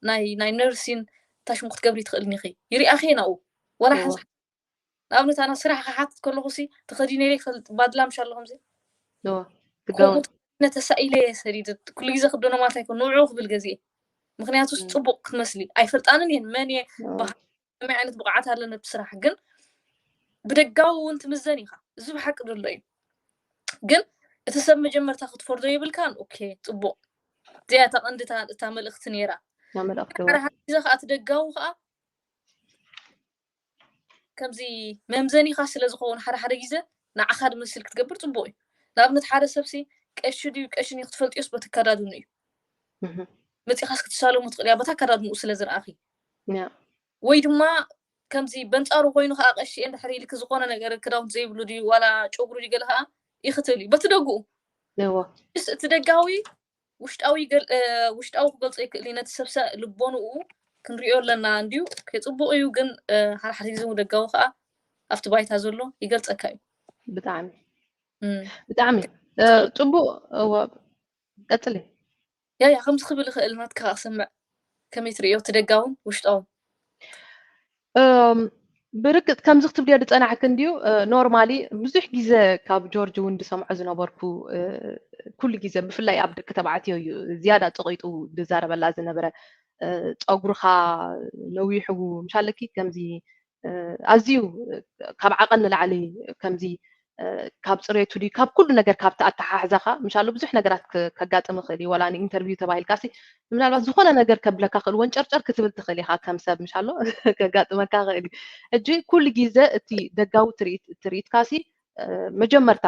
ናይ ናይ ነርሲን ታሽሙ ክትገብሪ ትኽእልኒ ኢኺ ይሪኣኺ ናኡ ዋላ እዎ። ሓንሳብ ንኣብነት ኣነ ስራሕ ክሓትት ከለኹ ሲ ተኸዲነ ኢለ ይፈልጥ ባድላ ምሽ ኣሎ ከምዚ እዎ። ከምኡ ትጋውን ተሳኢለ እየ ሰዲደ ኩሉ ግዜ ክደኖ ማለት ኣይኮን ንውዕኡ ክብል ገዚኤ ምክንያቱ እም። ፅቡቅ ክትመስሊ ኣይፈልጣንን እየን መን እየ እዎ። ባህል ከመይ ዓይነት ብቕዓት ኣለኒ ኣብቲ ስራሕ ግን ብደጋዊ እውን ትምዘን ኢኻ እዚ ብሓቂ ዘሎ እዩ ግን እቲ ሰብ መጀመርታ ክትፈርዶ የብልካን ኦኬ ፅቡቅ እዚኣ እታ ቀንዲ እታ- እታ መልእክቲ ነይራ ናብ መልእኽቲ ሓደ ሓደ ግዜ ከዓ እቲ ደጋዊ ከዓ ከምዚ መምዘኒኻ ስለ ዝኸውን ሓደ ሓደ ግዜ ንዓኻ ድመስል ክትገብር ፅቡቅ እዩ ንኣብነት ሓደ ሰብሲ ቀሺ ድዩ ቀሽን እዩ ክትፈልጥዮስ በቲ ኣከዳድኑ እዩ እህ። መፂኻስ ክትሳለሙ ትኽእል እያ በታ ኣከዳድንኡ ስለ ዝረኣኺ ያ። ወይ ድማ ከምዚ በንፃሩ ኮይኑ ከዓ ቀሺ እንድሕር ኢልክ ዝኾነ ነገር ክዳውንቲ ዘይብሉ ድዩ ዋላ ጨጉሩ ድዩ ገለ ከዓ ይኽትል እዩ በቲ ደጉኡ እዎ። ስ እቲ ደጋዊ ውሽጣዊ ገል- እ፣ ውሽጣዊ ክገልፆ ይክእል እዩ ነቲ ሰብሰ ልቦንኡ ክንሪኦ ኣለና እንድዩ ከፅቡቅ እዩ ግን እ፣ ሓደ ሓደ ግዜ ደጋዊ ከዓ ኣብቲ ባይታ ዘሎ ይገልፀካ እዩ ብጣዕሚ እም። ብጣዕሚ እ፣ ፅቡቅ እዎ። ቀፅሊ ያ ያ ከምዚ ክብል ይኽእል ናትካ ክስምዕ ከመይ ትርእዮ እቲ ደጋውን ውሽጣውን እም፣ ብርግፅ ከምዚ ክትብልዮ ዝፀናሕክ እንድዩ ኖርማሊ ብዙሕ ግዜ ካብ ጆርጅ እውን ዝሰምዖ ዝነበርኩ እ፣ ኩሉ ግዜ ብፍላይ ኣብ ደቂ ተባዕትዮ እዩ ዝያዳ ፀቂጡ ዝዛረበላ ዝነበረ እ፣ ፀጉርኻ ነዊሑ ምሻለኪ ከምዚ እ፣ ኣዝዩ እ፣ ካብ ዓቐን ንላዕሊ ከምዚ እ፣ ካብ ፅሬቱ ድዩ ካብ ኩሉ ነገር ካብቲ ኣተሓሕዛኻ ምሻሎ ብዙሕ ነገራት ከጋጥም ይኽእል እዩ ዋላ ንኢንተርቪው ተባሂልካ ሲ ምናልባት ዝኾነ ነገር ከብለካ ክእል ወንጨርጨር ክትብል ትኽእል ኢኻ ከም ሰብ ምሻሎ ከጋጥመካ ክእል እዩ ሕጂ ኩሉ ግዜ እቲ ደጋዊ ትርኢትካ ሲ መጀመርታ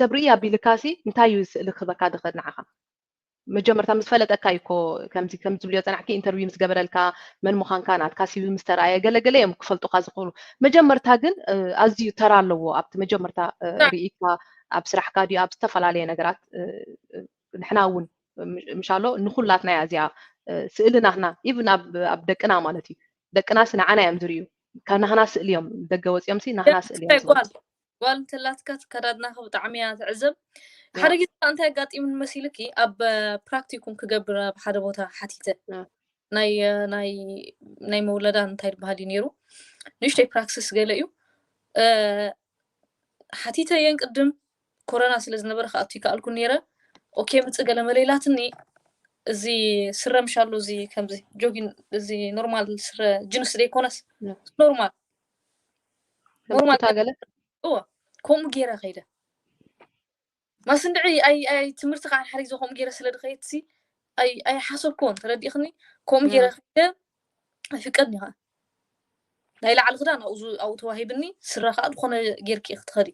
ሰብ ርኢ ኣቢልካ ሲ እንታይ እዩ ስእሊ ክህበካ ዝኽእል ንዓኻ መጀመርታ ምስ ፈለጠካ እዩ እኮ ከምዚ ከም ዝብልዮ ፀናሕኪ ኢንተርቪው ምስ ገበረልካ መን ምዃንካ ናትካ ሲቪ ምስ ተረኣየ ገለገለ እዮም ክፈልጡካ ዝኽእሉ መጀመርታ ግን ኣዝዩ ተራ ኣለዎ ኣብቲ መጀመርታ ርኢካ ኣብ ስራሕካ ድዩ ኣብ ዝተፈላለየ ነገራት ንሕና እውን ምሻሎ ንኩላትና እያ እዚኣ ስእሊ ናህና ኢቭን ኣብ ደቅና ማለት እዩ ደቅናስ ንዓና እዮም ዝርእዩ ካብ ናህና ስእሊ እዮም ደገ ወፂኦም ሲ ናህና ስእሊ እዮም ዝወፅኡ ጓል እንተላትካ ትከዳድናካ ብጣዕሚ እያ ትዕዘብ ሓደ ግዜ እንታይ ኣጋጢሙን መሲልኪ ኣብ ፕራክቲኩም ክገብር ኣብ ሓደ ቦታ ሓቲተ ናይ ናይ ናይ መውለዳ እንታይ ዝበሃል እዩ ነይሩ ንእሽተይ ፕራክሲስ ገለ እዩ ሓቲተ የን ቅድም ኮረና ስለ ዝነበረ ክኣቱ ይከኣልኩ ነይረ ኦኬ ምፅእ ገለ መለይላትኒ እዚ ስረ ምሻሎ እዚ ከምዚ ጆጊን እዚ ኖርማል ስረ ጅንስ ዘይኮነስ ኖርማል ኖርማል ገለ እወ ከምኡ ገይረ ከይደ ማስንድዒ ኣይ ኣይ ትምህርቲ ከዓ ሓደ ግዜ ከምኡ ገይረ ስለ ድኸይድሲ ኣይ ኣይሓሰብክዎን ተረዲእኽኒ ከምኡ ገይረ ከይደ ኣይፍቀድኒ ከዓ ናይ ላዕሊ ክዳን ኣብኡ ተዋሂብኒ ስረ ከዓ ዝኾነ ጌርኪ ክትኸዲ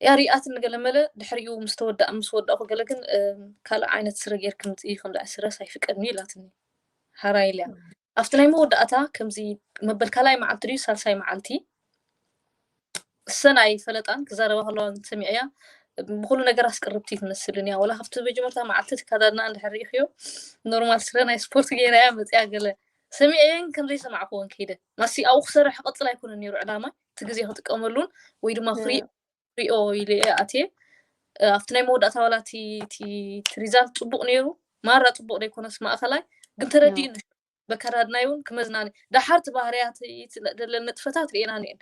ያ ሪኣት ንገለመለ ድሕሪኡ ምስ ተወዳእ ምስ ወዳእኩ ገለ ግን ካልእ ዓይነት ስረ ጌርኪ ምፅኢ ከም ደኣ ስረስ ኣይፍቀድኒ ኢላትኒ ሓራይ ኢልያ ኣብቲ ናይ መወዳእታ ከምዚ መበል ካልኣይ መዓልቲ ድዩ ሳልሳይ መዓልቲ እሰን ኣይፈለጣን ክዛረባ ከለዋ ሰሚዐያ ብኩሉ ነገር ኣስቅርብቲ ትመስልን እያ። ወላ ካብቲ መጀመርታ መዓልቲ ትከዳድና እንድሕር ርኢኽዮ፣ ኖርማል ስረ ናይ ስፖርት ገይራ እያ መፅያ። ገለ ሰሚዐየን ከም ዘይሰማዕክዎን ከይደ ማሲ ኣብኡ ክሰርሕ ክቐፅል ኣይኮነን ነይሩ ዕላማ፣ እቲ ግዜ ክጥቀመሉን ወይ ድማ ክሪኦ ኢለ እየ ኣትየ። ኣብቲ ናይ መወዳእታ ዋላ እቲ ሪዛልት ፅቡቕ ነይሩ፣ ማራ ፅቡቕ ዘይኮነስ ማእኸላይ ግን ተረዲኡ በከዳድናይ እውን ክመዝናኒ። ዳሓር እቲ ባህርያት ደለን ንጥፈታት ርኤና ንኤን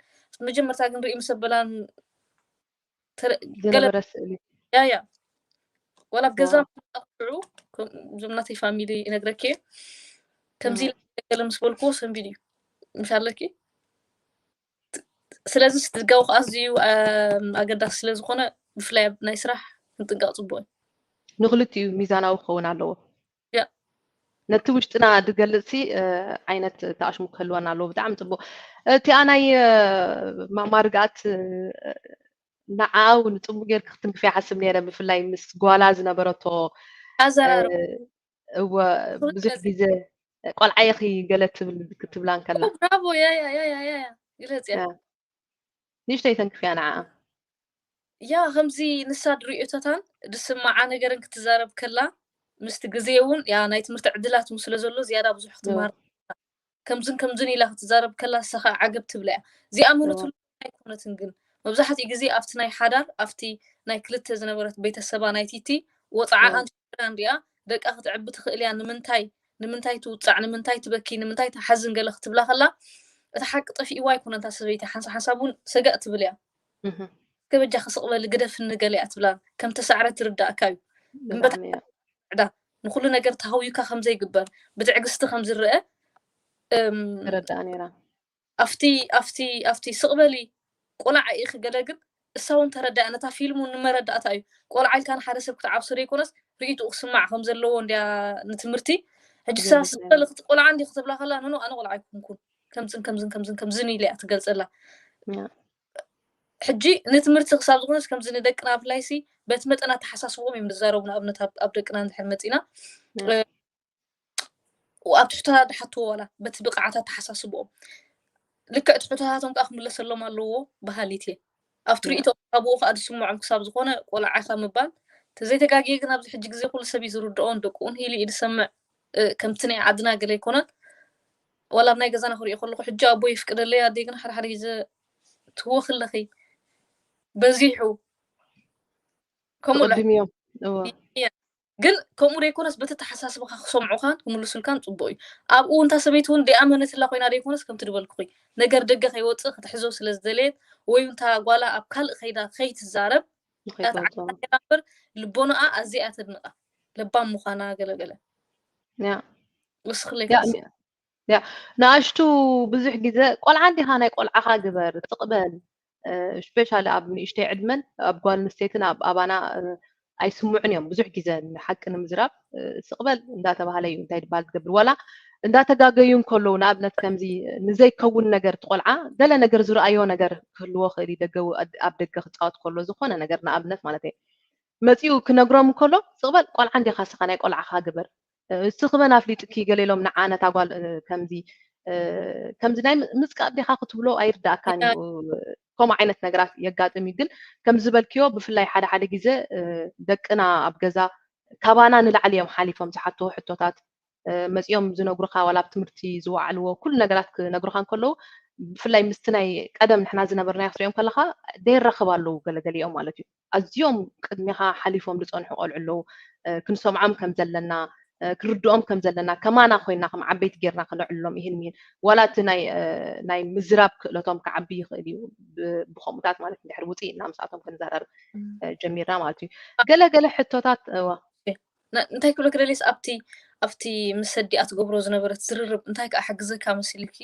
መጀመርታ ግን ርኢ ምስ ኣበላን ዝነበረ ስእሊ ያ ያ ወላ ኣብ ገዛ ኣቁዑ እዞም ናተይ ፋሚሊ ይነግረኪ እየ። ከምዚ ገለ ምስ በልክዎ ሰንቢድ እዩ ምሽ ኣለኪ። ስለዚ ስድጋዊ ከዓ ኣዝዩ ኣገዳሲ ስለዝኮነ ብፍላይ ኣብ ናይ ስራሕ ክንጥንቀቕ ፅቡቅ እዩ። ንክልቲኡ ሚዛናዊ ክኸውን ኣለዎ። ነቲ ውሽጥና ዝገልጽ ዓይነት ተኣሽሙ ክህልወና ኣለዎ። ብጣዕሚ ጽቡቕ። እቲኣ ናይ ማማ ርግኣት ንዓኣ እውን ጽቡቕ ጌርኪ ክትትንክፍያ ሓስብ ነይረ፣ ብፍላይ ምስ ጓላ ዝነበረቶ ኣዘራርባ እወ ብዙሕ ግዜ ቆልዓ ኢኺ ገለ ትብል ክትብላ እንከላ ብራቮ ያ ያ ያ ያ ያ ግለጽ ያ ንእሽተይ ተንክፍያ ንዓኣ ያ ከምዚ ንሳ ድርእዮታታን ድስማዓ ነገርን ክትዛረብ ከላ ምስቲ ግዜ እውን ያ ናይ ትምህርቲ ዕድላት እውን ስለ ዘሎ ዝያዳ ብዙሕ ክትመሃር ከምዝን ከምዝን ኢላ ክትዛረብ ከላ ንሳ ከዓ ዓገብ ትብላ እያ። እዚኣ መነትሉ ኣይኮነትን ግን መብዛሕትኡ ግዜ ኣብቲ ናይ ሓዳር ኣብቲ ናይ ክልተ ዝነበረት ቤተሰባ ናይ ቲቲ ወፅዓኣን ሽግራን ሪኣ ደቃ ክትዕቢ ትኽእል እያ። ንምንታይ ንምንታይ ትውፃዕ ንምንታይ ትበኪ ንምንታይ ትሓዝን ገለ ክትብላ ከላ እቲ ሓቂ ጠፊእዋ ኣይኮነን እታ ሰበይቲ ሓንሳ ሓንሳብ እውን ሰገእ ትብል እያ። ከበጃ ክስቕበሊ ግደፍኒ ገለ እያ ትብላ ከም ተሳዕረ ትርዳእካ እዩ። ግን በታ ዕዳ ንኩሉ ነገር ተሃውዩካ ከምዘይግበር ብትዕግስቲ ከምዝረአ ረዳኣ ነይራ። ኣብቲ ኣብቲ ኣብቲ ስቕበሊ ቆላዓ ኢኺ ገለ ግን እሳ እውን ተረዳያ ነታ ፊልሙ ንመረዳእታ እዩ። ቆልዓ ኢልካ ንሓደ ሰብ ክትዓብሶ ዘይኮነስ ርእይትኡ ክስማዕ ከም ዘለዎ እንድያ ንትምህርቲ። ሕጂ እሳ ስቕበሊ ክትቆልዓ እንዲ ክትብላ ከላ ኖኖ ኣነ ቆልዓ ኣይኮንኩን ከምዝን ከምዝን ከምዝን ከምዝን ኢለ እያ ትገልጸላ። ሕጂ ንትምህርቲ ክሳብ ዝኾነስ ከምዚ ንደቅና ብፍላይ ሲ በቲ መጠን ኣተሓሳስቦም እዮም ዝዛረቡ። ንኣብነት ኣብ ደቅና እንድሕር መፂና ኣብ ትሕቶታት ድሓትዎ ዋላ በቲ ብቕዓት ኣተሓሳስቦኦም ልክዕ ትሕቶታቶም ከዓ ክምለሰሎም ኣለዎ በሃሊት እየ። ኣብቲ ርእይቶ ኣብኡ ከዓ ዝስምዖም ክሳብ ዝኾነ ቆልዓ ኢኻ ምባል ተዘይተጋግየ ግን ኣብዚ ሕጂ ግዜ ኩሉ ሰብ እዩ ዝርድኦን ደቅኡን ሂሉ እዩ ዝሰምዕ። ከምቲ ናይ ዓድና ገለ ኣይኮነን። ዋላ ኣብ ናይ ገዛና ክሪኦ ከለኹ ሕጂ ኣቦ ይፍቅደለይ ኣደይ ግን ሓደ ሓደ ግዜ ትወኽ ኣለኺ በዚሑ ከምኡ ትቕድምዮም ግን ከምኡ ዘይኮነስ በቲ ተሓሳስብካ ክሰምዑካን ክምልሱልካን ፅቡቅ እዩ። ኣብኡ እንታ ሰበይቲ እውን ደይኣመነትላ ኮይና ዘይኮነስ ከምቲ ድበልኩ ነገር ደገ ከይወፅእ ክትሕዞ ስለዝደለየት ወይ እንታ ጓላ ኣብ ካልእ ከይዳ ከይትዛረብ በር ልቦናኣ ኣዚኣ ተድንቃ ለባም ምኳና ገለገለ ያ ወስክለ ያ ንኣሽቱ ብዙሕ ግዜ ቆልዓ እንዲኻ ናይ ቆልዓኻ ግበር ትቕበል ስፔሻሊ ኣብ ንእሽተይ ዕድመን ኣብ ጓል ኣንስተይትን ኣብ ኣባና ኣይስምዑን እዮም ብዙሕ ግዜ ንሓቂ ንምዝራብ ስቕበል እንዳተባሃለ እዩ እንታይ ዝበሃል ትገብር ዋላ እንዳተጋገዩ እንከለዉ ንኣብነት ከምዚ ንዘይከውን ነገር ትቆልዓ ገለ ነገር ዝረኣዮ ነገር ክህልዎ ክእል ደገ ኣብ ደገ ክፃወት ከሎ ዝኾነ ነገር ንኣብነት ማለት እየ መፂኡ ክነግሮም እንከሎ ስቕበል ቆልዓ እንዲኻ ስኻ ናይ ቆልዓኻ ግበር እስኽበን ኣፍሊጥኪ ገለ ኢሎም ንዓ ነታ ጓል ከምዚ ከምዚ ናይ ምፅቃጥ ዲኻ ክትብሎ ኣይርዳእካን እዩ ከምኡ ዓይነት ነገራት የጋጥም እዩ ግን ከም ዝበልክዮ ብፍላይ ሓደ ሓደ ግዜ ደቅና ኣብ ገዛ ካባና ንላዕሊ እዮም ሓሊፎም ዝሓትዎ ሕቶታት መፂኦም ዝነግሩካ ዋላ ኣብ ትምህርቲ ዝወዓልዎ ኩሉ ነገራት ክነግሩካ እንከለዉ ብፍላይ ምስቲ ናይ ቀደም ንሕና ዝነበርናዮ ክትሪኦም ከለካ ደይራኸብ ኣለዉ ገለገሊኦም ማለት እዩ ኣዝዮም ቅድሚኻ ሓሊፎም ዝፀንሑ ቆልዑ ኣለዉ ክንሰምዖም ከም ዘለና ክርድኦም ከም ዘለና ከማና ኮይና ከም ዓበይቲ ጌርና ክነዕሎም ይህን ይህን ዋላ እቲ ናይ ናይ ምዝራብ ክእለቶም ክዓቢ ይኽእል እዩ ብከምኡታት ማለት እንድሕር ውፅእ ኢልና ምስኣቶም ክንዛረብ ጀሚርና ማለት እዩ ገለ ገለ ሕቶታት እዋ እንታይ ክብለክ ደሊስ ኣብቲ ኣብቲ ምስ ሰዲኣ ትገብሮ ዝነበረት ዝርርብ እንታይ ከዓ ሓግዘካ መሲልኪ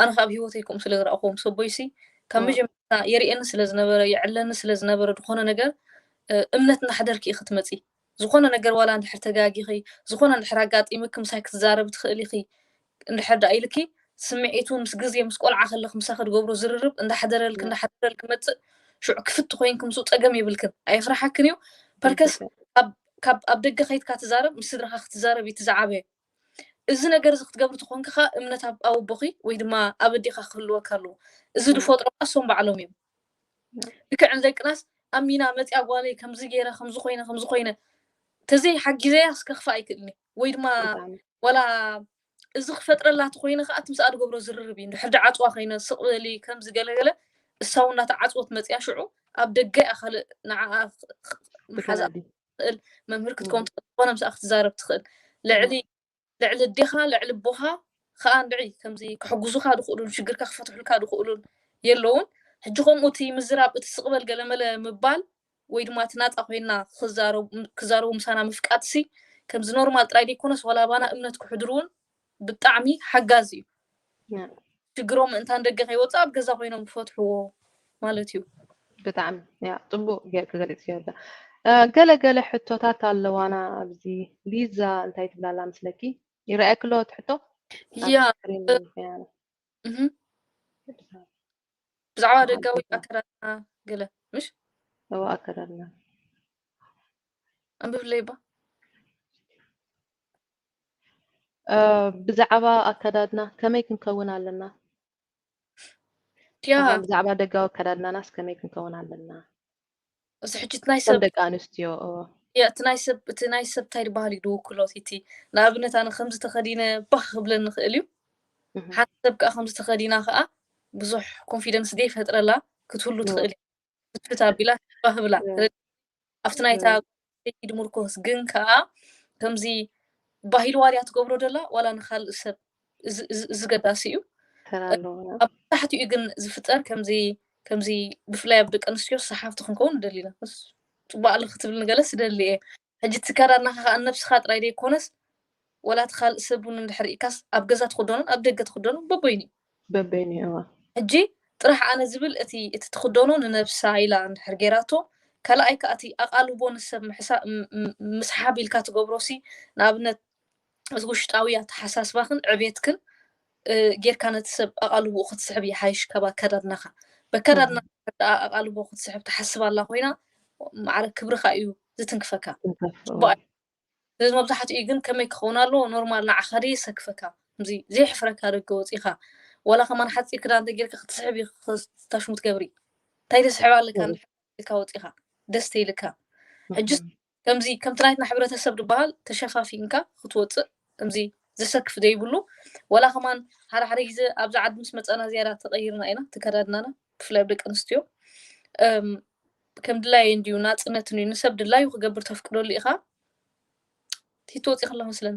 ኣነ ካብ ህይወተይ ከምኡ ስለ ዝረኣኹዎም ሰቦይሲ ካብ መጀመርታ የርእየኒ ስለ ዝነበረ የዕለኒ ስለ ዝነበረ ዝኾነ ነገር እምነት እናሕደርኪ ኢኺ ትመፂ ዝኾነ ነገር ዋላ እንድሕር ተጋጊኺ ዝኾነ እንድሕር ኣጋጢምኪ ምሳይ ክትዛረብ ትኽእል ኢኺ እንድሕር ደኣ ኢልኪ ስምዒቱ ምስ ግዜ ምስ ቆልዓ ከለኺ ምሳኺ ትገብሮ ዝርርብ እንዳሕደረልኪ እንዳሕደረልኪ መፅእ ሽዑ ክፍቲ ኮይንኪ ምስኡ ፀገም የብልክን ኣየፍርሓክን እዩ ፐርከስ ካብ ኣብ ደገ ከይድካ ትዛረብ ምስ ስድራኻ ክትዛረብ እዩ ትዝዓበ እዚ ነገር እዚ ክትገብሪ ተኾንኪ ኸ እምነት ኣብ ኣቦኺ ወይ ድማ ኣብ ኣዴኻ ክህልወካ ኣለዎ እዚ ዝፈጥሮ እሶም ባዕሎም እዮም ልክዕ ንደቅናስ ኣሚና መፅያ ጓለይ ከምዚ ገይረ ከምዚ ኮይነ ከምዚ ኮይነ ተዘይ ሓጊዘያ እስከ ክፋእ ኣይክእልኒ ወይ ድማ ብጣዕሚ ወላ እዚ ክፈጥረላ ተኮይነ ከዓ እቲ ምስኣ ዝገብሮ ዝርርብ እዩ። እንድሕር ድዓፅዋ ኮይነ ስቕ በሊ ከምዚ ገለገለ እሳ እውን እናተዓፅወት መፅያ ሽዑ ኣብ ደገ እያ ካልእ ንዓኣ ክ- ክ- መሓዛ ትከላዲ ትኽእል መምህር ክትከውን ትኽእል ዝኾነ ምስኣ ክትዛረብ ትኽእል ልዕሊ ልዕሊ ኣዴኻ ልዕሊ ኣቦኻ ከዓ እንድዒ ከምዚ ክሕጉዙኻ ዝኽእሉን ሽግርካ ክፈትሑልካ ዝኽእሉን የለውን። ሕጂ ከምኡ እቲ ምዝራብ እቲ ስቕበል ገለመለ ምባል ወይ ድማ እቲ ናፃ ኮይና ክዛረቡ ምሳና ምፍቃድሲ ከምዚ ኖርማል ጥራይ ዘይኮነስ ዋላ ኣባና እምነት ክሕድሩ እውን ብጣዕሚ ሓጋዚ እዩ። ሽግሮም ምእንታን ደገ ከይወፅእ ኣብ ገዛ ኮይኖም ክፈትሕዎ ማለት እዩ። ብጣዕሚ ያ ፅቡቅ ጌርኪ ገሊፅክዮ። ገለ ገለ ሕቶታት ኣለዋና ኣብዚ። ሊዛ እንታይ ትብላላ ምስለኪ? ይረኣየክሎ እቲ ሕቶ? ኣብ ያ ስክሪን ኮይና። እህ፣ ብዛዕባ ደጋዊ ኣከዳድና ገለ ምሽ እዋ ኣከዳድና ኣንብብለይ ባ እ፣ ብዛዕባ ኣከዳድና ከመይ ክንከውን ኣለና? ያ ኣሃ፣ ብዛዕባ ደጋዊ ኣከዳድናናስ ከመይ ክንከውን ኣለና? እዚ ሕጂ እቲ ናይ ከም ሰብ ደቂ ኣንስትዮ እዎ። ያ እቲ ናይ ሰብ እቲ ናይ ሰብ እንታይ ዝበሃል እዩ ድውክሎት እቲ ንኣብነት ኣነ ከምዚ ተኸዲነ ባህ ክብለኒ ይኽእል እዩ። እህ፣ ሓንቲ ሰብ ከዓ ከምዚ ተኸዲና ከዓ ብዙሕ ኮንፊደንስ ዘይፈጥረላ ክትህሉ እዎ። ትኽእል እያ። ብትት ኣቢላ ባህ ብላ እዎ። ትረድ ኣብቲ ናይታ እዎ። ሰይድ ምርኮስ ግን ከዓ ከምዚ ባሂልዋ ድያ ትገብሮ ደላ ዋላ ንካልእ ሰብ እዚ- እዚ እዚ ገዳሲ እዩ። ተራ ኣለዎ። ኣብ ታሕቲኡ ግን ዝፍጠር ከምዚ ከምዚ ብፍላይ ኣብ ደቂ ኣንስትዮ ሰሓብቲ ክንከውን ንደሊ ኢና። በስ ጽቡቅ ኣለኺ ክትብል ንገለ ስደሊ እየ። ሕጂ እቲ ከዳድናኻ ከዓ ነብስኻ ጥራይ ዘይኮነስ ወላ እቲ ካልእ ሰብ እውን እንድሕር ኢካስ ኣብ ገዛ ትኽደኖን ኣብ ደገ ትኽደኖን በበይኑ እዩ። በበይኑ እዋ። ሕጂ ጥራሕ ኣነ ዝብል እቲ እቲ ትኽደኖ ንነብሳ ኢላ እንድሕር ገይራቶ ካልኣይ ከዓ እቲ ኣቓልቦ ንሰብ ምሕሳ- ም- ም- ምስሓብ ኢልካ ትገብሮሲ ንኣብነት እዚ ውሽጣዊ ኣተሓሳስባኽን ዕቤትክን እ፣ ጌርካ ነቲ ሰብ ኣቓልቦኡ ክትስሕብ ይሓይሽ ካብ ኣከዳድናኻ። በከዳድና እህ፣ ኣቓልቦ ክትስሕብ ትሓስብ ኣላ ኮይና ማዕረ ክብርኻ እዩ ዝትንክፈካ። ትንከፍ ጽቡቕ እዋ። ኣይ- ስለዚ መብዛሕትኡ ግን ከመይ ክኸውን ኣለዎ ኖርማል ንዓኻ ደየሰክፈካ ከምዚ ዘየሕፍረካ ደገ ወፂኻ ዋላ ከማን ሓፂር ክዳን ተጌርካ ክትስሕብ ታሽሙ ትገብሪ እንታይ ተስሕብ ኣለካ እህ፣ እንድሕር ኢልካ ወፂኻ ደስ ተይልካ ሕጂ እህ፣ ከምዚ ከምቲ ናይትና ሕብረተሰብ ዝበሃል ተሸፋፊንካ ክትወፅእ ከምዚ ዘሰክፍ ዘይብሉ ዋላ ከማን ሓደ ሓደ ግዜ ኣብዚ ዓዲ ምስ መፀና ዝያዳ ተቐይርና ኢና ተከዳድናና ብፍላይ ኣብ ደቂ ኣንስትዮ እም፣ ከም ድላየ እንድዩ ናፅነት እንድዩ ንሰብ ድላዩ ክገብር ተፍቅደሉ ኢኻ ትወፂ ከላ መስለኒ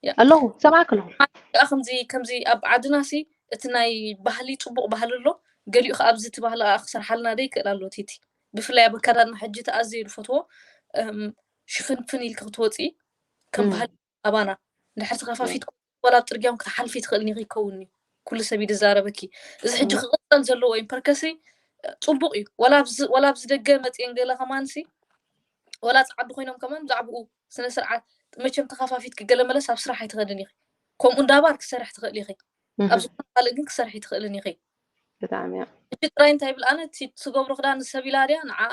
ያ ኣለኹ ሰማዕክ ኣለኹ። ከዓ ከምዚ ከምዚ ኣብ ዓድና ሲ እቲ ናይ ባህሊ ፅቡቅ ባህሊ ኣሎ ገሊኡ ከዓ ኣብዚ እቲ ባህሊ ከዓ ክሰርሓልና ዶ ይክእል ኣሎ ቲቲ ብፍላይ ኣብ ኣከዳድና ሕጂ እቲ ኣዝየ ዝፈትዎ እም፣ ሽፍንፍን ኢልክ ክትወፂ ከም እም፣ ባህሊ ኣባና እንድሕር እም፣ ተኸፋፊት ዋላ ኣብ ፅርግያ እውን ክትሓልፊ ትኽእል ኒኺ ይከውን እዩ ኩሉ ሰብ ይድዛረበኪ እዚ ሕጂ እም፣ ክቕፀል ዘለዎ ኢምፐርከሲ ፅቡቅ እዩ ዋላ ኣብዚ ዋላ ኣብዚ ደገ መፅየን ገለ ከማንሲ ወላ ፃዓዱ ኮይኖም ከማን ብዛዕባኡ ስነ ስርዓት መቸም ተኻፋፊት ክገለ መለስ ኣብ ስራሕ ኣይትኸድን ኢኺ ከምኡ እንዳባር ክሰርሕ ትኽእል ኢኺ ኣብ እህ፣ ዝኾነ ካልእ ግን ክሰርሕ ኣይትኽእልን ኢኺ ብጣዕሚ እያ። እቲ ጥራይ እንታይ ይብል ኣነ እቲ ትገብሮ ክዳን ንሰብ ኢላ ድያ ንዓኣ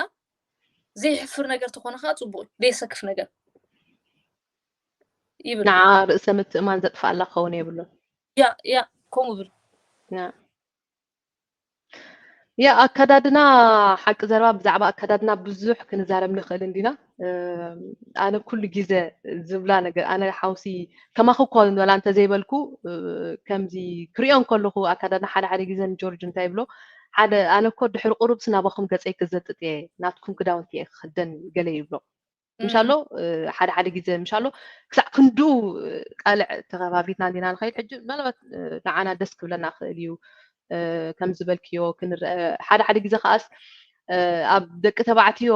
ዘይሕፍር ነገር ተኾነ ከዓ ፅቡቅ እዩ ደየሰክፍ ነገር ይብል ንዓ ርእሰ ምትእማን ዘጥፍኣላ ክኸውን የብሉን። ያ ያ ከምኡ ብል ያ ያ ኣከዳድና ሓቂ ዘረባ ብዛዕባ ኣከዳድና ብዙሕ ክንዛረብ ንኽእል እንዲና። ኣነ ኩሉ ግዜ ዝብላ ነገር ኣነ ሓውሲ ከማኺ እኮ ንበላ እንተዘይበልኩ ከምዚ ክሪኦ እንከለኹ ኣከዳድና ሓደ ሓደ ግዜ ንጆርጅ እንታይ ይብሎ ሓደ ኣነ እኮ ድሕሪ ቁሩብሲ ናባኹም ገፀይ ክዘጥጥ እየ ናትኩም ክዳውንቲ እየ ክኽደን ገለ ይብሎ ምሻሎ ሓደ ሓደ ግዜ ምሻሎ ክሳዕ ክንድኡ ቃልዕ ተኸፋፊትና እንዲና ንኸይድ ሕጂ ምናልባት ንዓና ደስ ክብለና ክእል እዩ ከም ዝበልክዮ ክንረአ ሓደ ሓደ ግዜ ከዓስ ኣብ ደቂ ተባዕትዮ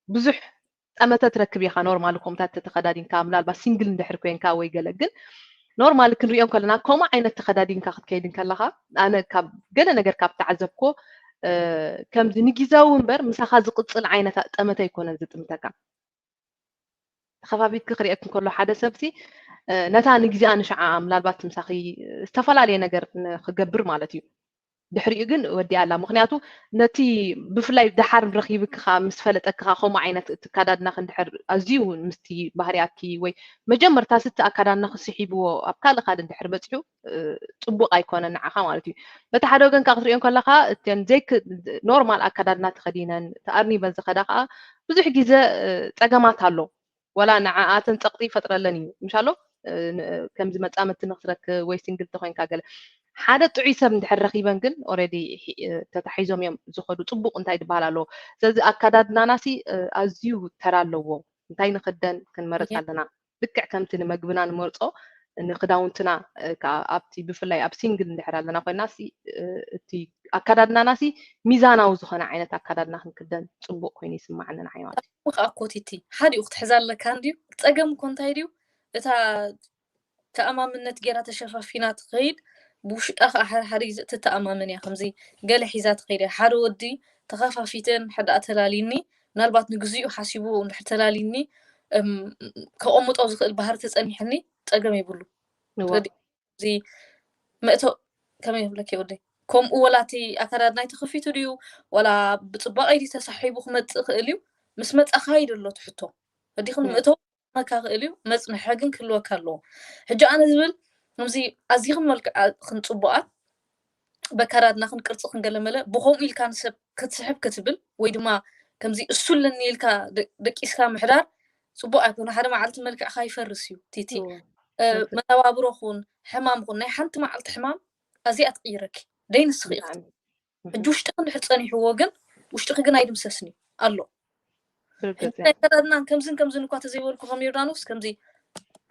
ብዙሕ ጠመተ ትረክብ ኢኻ ኖርማል ከምታት ተተኸዳዲንካ ምናልባት ሲንግል እንድሕር ኮንካ ወይ ገለ ግን ኖርማል ክንሪኦ ከለና ከምኡ ዓይነት ተኸዳዲንካ ክትከይድ እንከለኻ ኣነ ካብ ገለ ነገር ካብ ተዓዘብኮ ከምዚ ንጊዛዊ እምበር ምሳኻ ዝቕፅል ዓይነት ጠመተ ኣይኮነን ዝጥምተካ ተኸፋፊትኪ ክርእየኪ እንከሎ ሓደ ሰብሲ ነታ ንግዜኣ ንሽዓ ምናልባት ምሳኺ ዝተፈላለየ ነገር ንክገብር ማለት እዩ ድሕሪኡ ግን ወዲኣ ኣላ። ምኽንያቱ ነቲ ብፍላይ ደሓር ረኺብክኻ ምስ ፈለጠክኻ ከምኡ ዓይነት እቲ ኣካዳድናኺ እንድሕር ኣዝዩ ምስቲ ባህርያኪ ወይ መጀመርታ ስቲ ኣካዳድናኺ ስሒብዎ ኣብ ካልእ ካልእ እንድሕር በፂሑ እ፣ ፅቡቕ ኣይኮነን ንዓኻ ማለት እዩ። በቲ ሓደ ወገን ከዓ ክትሪኦ ከለኻ እተን ዘይክ ኖርማል ኣካዳድና ተኸዲነን ተኣርኒበን ዝኸዳ ከዓ ብዙሕ ግዜ እ፣ ፀገማት ኣሎ። ወላ ንዓኣተን ፀቕጢ ይፈጥረለን እዩ ምሻሎ እ፣ ን- ከምዚ መፃምድቲ ንክትረክብ ወይ ሲንግል ተኮይንካ ገለ ሓደ ጥዑይ ሰብ እንድሕር ረኺበን ግን ኦረዲ ተታሒዞም እዮም ዝኸዱ። ፅቡቕ እንታይ ዝበሃል ኣለዎ። ስለዚ ኣካዳድናና ሲ እ፣ ኣዝዩ ተራ ኣለዎ። እንታይ ንክደን ክንመርፅ ኣለና። ልክዕ ከምቲ ንመግብና ንመርፆ ንክዳውንትና እ፣ ከዓ ኣብቲ ብፍላይ ኣብ ሲንግል እንድሕር ኣለና ኮይና ሲ እ፣ እቲ ኣካዳድናና ሲ ሚዛናዊ ዝኾነ ዓይነት ኣካዳድና ክንክደን ፅቡቕ ኮይኑ ይስማዓኒ ንዓይ ማለት እዩ። እኮ ቲቲ ሓዲኡ ክትሕዛ ኣለካ እንድዩ። ፀገም እኮ እንታይ ድዩ? እታ ተኣማምነት ገይራ ተሸፋፊና ትኸይድ፣ ብውሽጣ ከዓ ሓደ ሓደ ግዜ ትተኣማመን እያ። ከምዚ ገለ ሒዛ ትኸይድ እያ። ሓደ ወዲ ተኸፋፊተን ሕዳኣ ተላሊኒ፣ ምናልባት ንግዚኡ ሓሲቡ እንድሕር ተላሊኒ እም፣ ከቐምጦ ዝኽእል ባህሪ ተጸኒሕኒ ጸገም የብሉ። እዋ። ትረዲ? እዚ መእቶ ከመይ ይብለኪ ወደይ? ከምኡ ወላ እቲ ኣካዳድናይ ተኸፊቱ ድዩ ወላ ብጽባቐ ድዩ ተሳሒቡ ክመጽእ ይኽእል እዩ። ምስ መጻ ካይድ ኣሎ ትሕቶ። ወዲኽን ም። ምእቶ መካ ክእል እዩ መጽንሐ ግን ክህልወካ ኣለዎ። ሕጂ ኣነ ዝብል ከምዚ ኣዚኽን መልክዕ ክንጽቡቓት በካዳድና ክንቅርጺ ክንገለመለ ብኸምኡ ኢልካ ንሰብ ክትስሕብ ክትብል ወይ ድማ ከምዚ እሱ ኣለኒ ኢልካ ደ- ደቂስካ ምሕዳር ጽቡቕ ኣይኮነ። ሓደ መዓልቲ መልክዕካ ይፈርስ እዩ ቲቲ። እዎ። እ፣ ትክክል። መነባብሮኹን ሕማምኹን ናይ ሓንቲ መዓልቲ ሕማም ኣዚኣ ትቕይረኪ ደይ ንስኺ ኢኺ። ብጣዕሚ። ሕጂ ውሽጥኺ እንድሕር ጸኒሕዎ ግን ውሽጥኺ ግን ኣይድምሰስን እዩ ኣሎ። ብርግጽ ናይ ከዳድናን ከምዝን ከምዝን እኳ ተዘይበልኩ ከም ዮርዳኖስ ከምዚ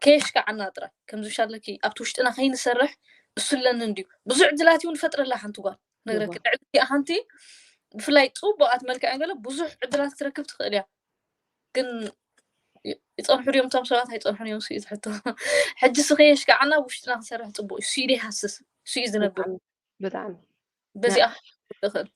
ከየሽካዓና ጥራይ ከምዚ ሻለኪ ኣብቲ ውሽጥና ከይንሰርሕ እሱ ኣለኒ እንድዩ ብዙሕ ዕድላት እዩ ንፈጥረላ ሓንቲ ጓል ነግረኪ እዋ። ልዕሊ እቲኣ ሓንቲ ብፍላይ ጽቡቓት መልክዐን ገለ ብዙሕ ዕድላት ክትረክብ ትኽእል እያ ግን ይ- ይጸንሑ ድዮም እቶም ሰባት ኣይጸንሑን እዮም ስኡ ዝሕቶ ሕጂ ስኸየሽካዓና ውሽጥና ክሰርሕ ጽቡቕ እዩ ስኡ ደይ ሃስስ ስኡ ዝነብር ብጣዕሚ ብጣዕሚ በዚኣ ክእል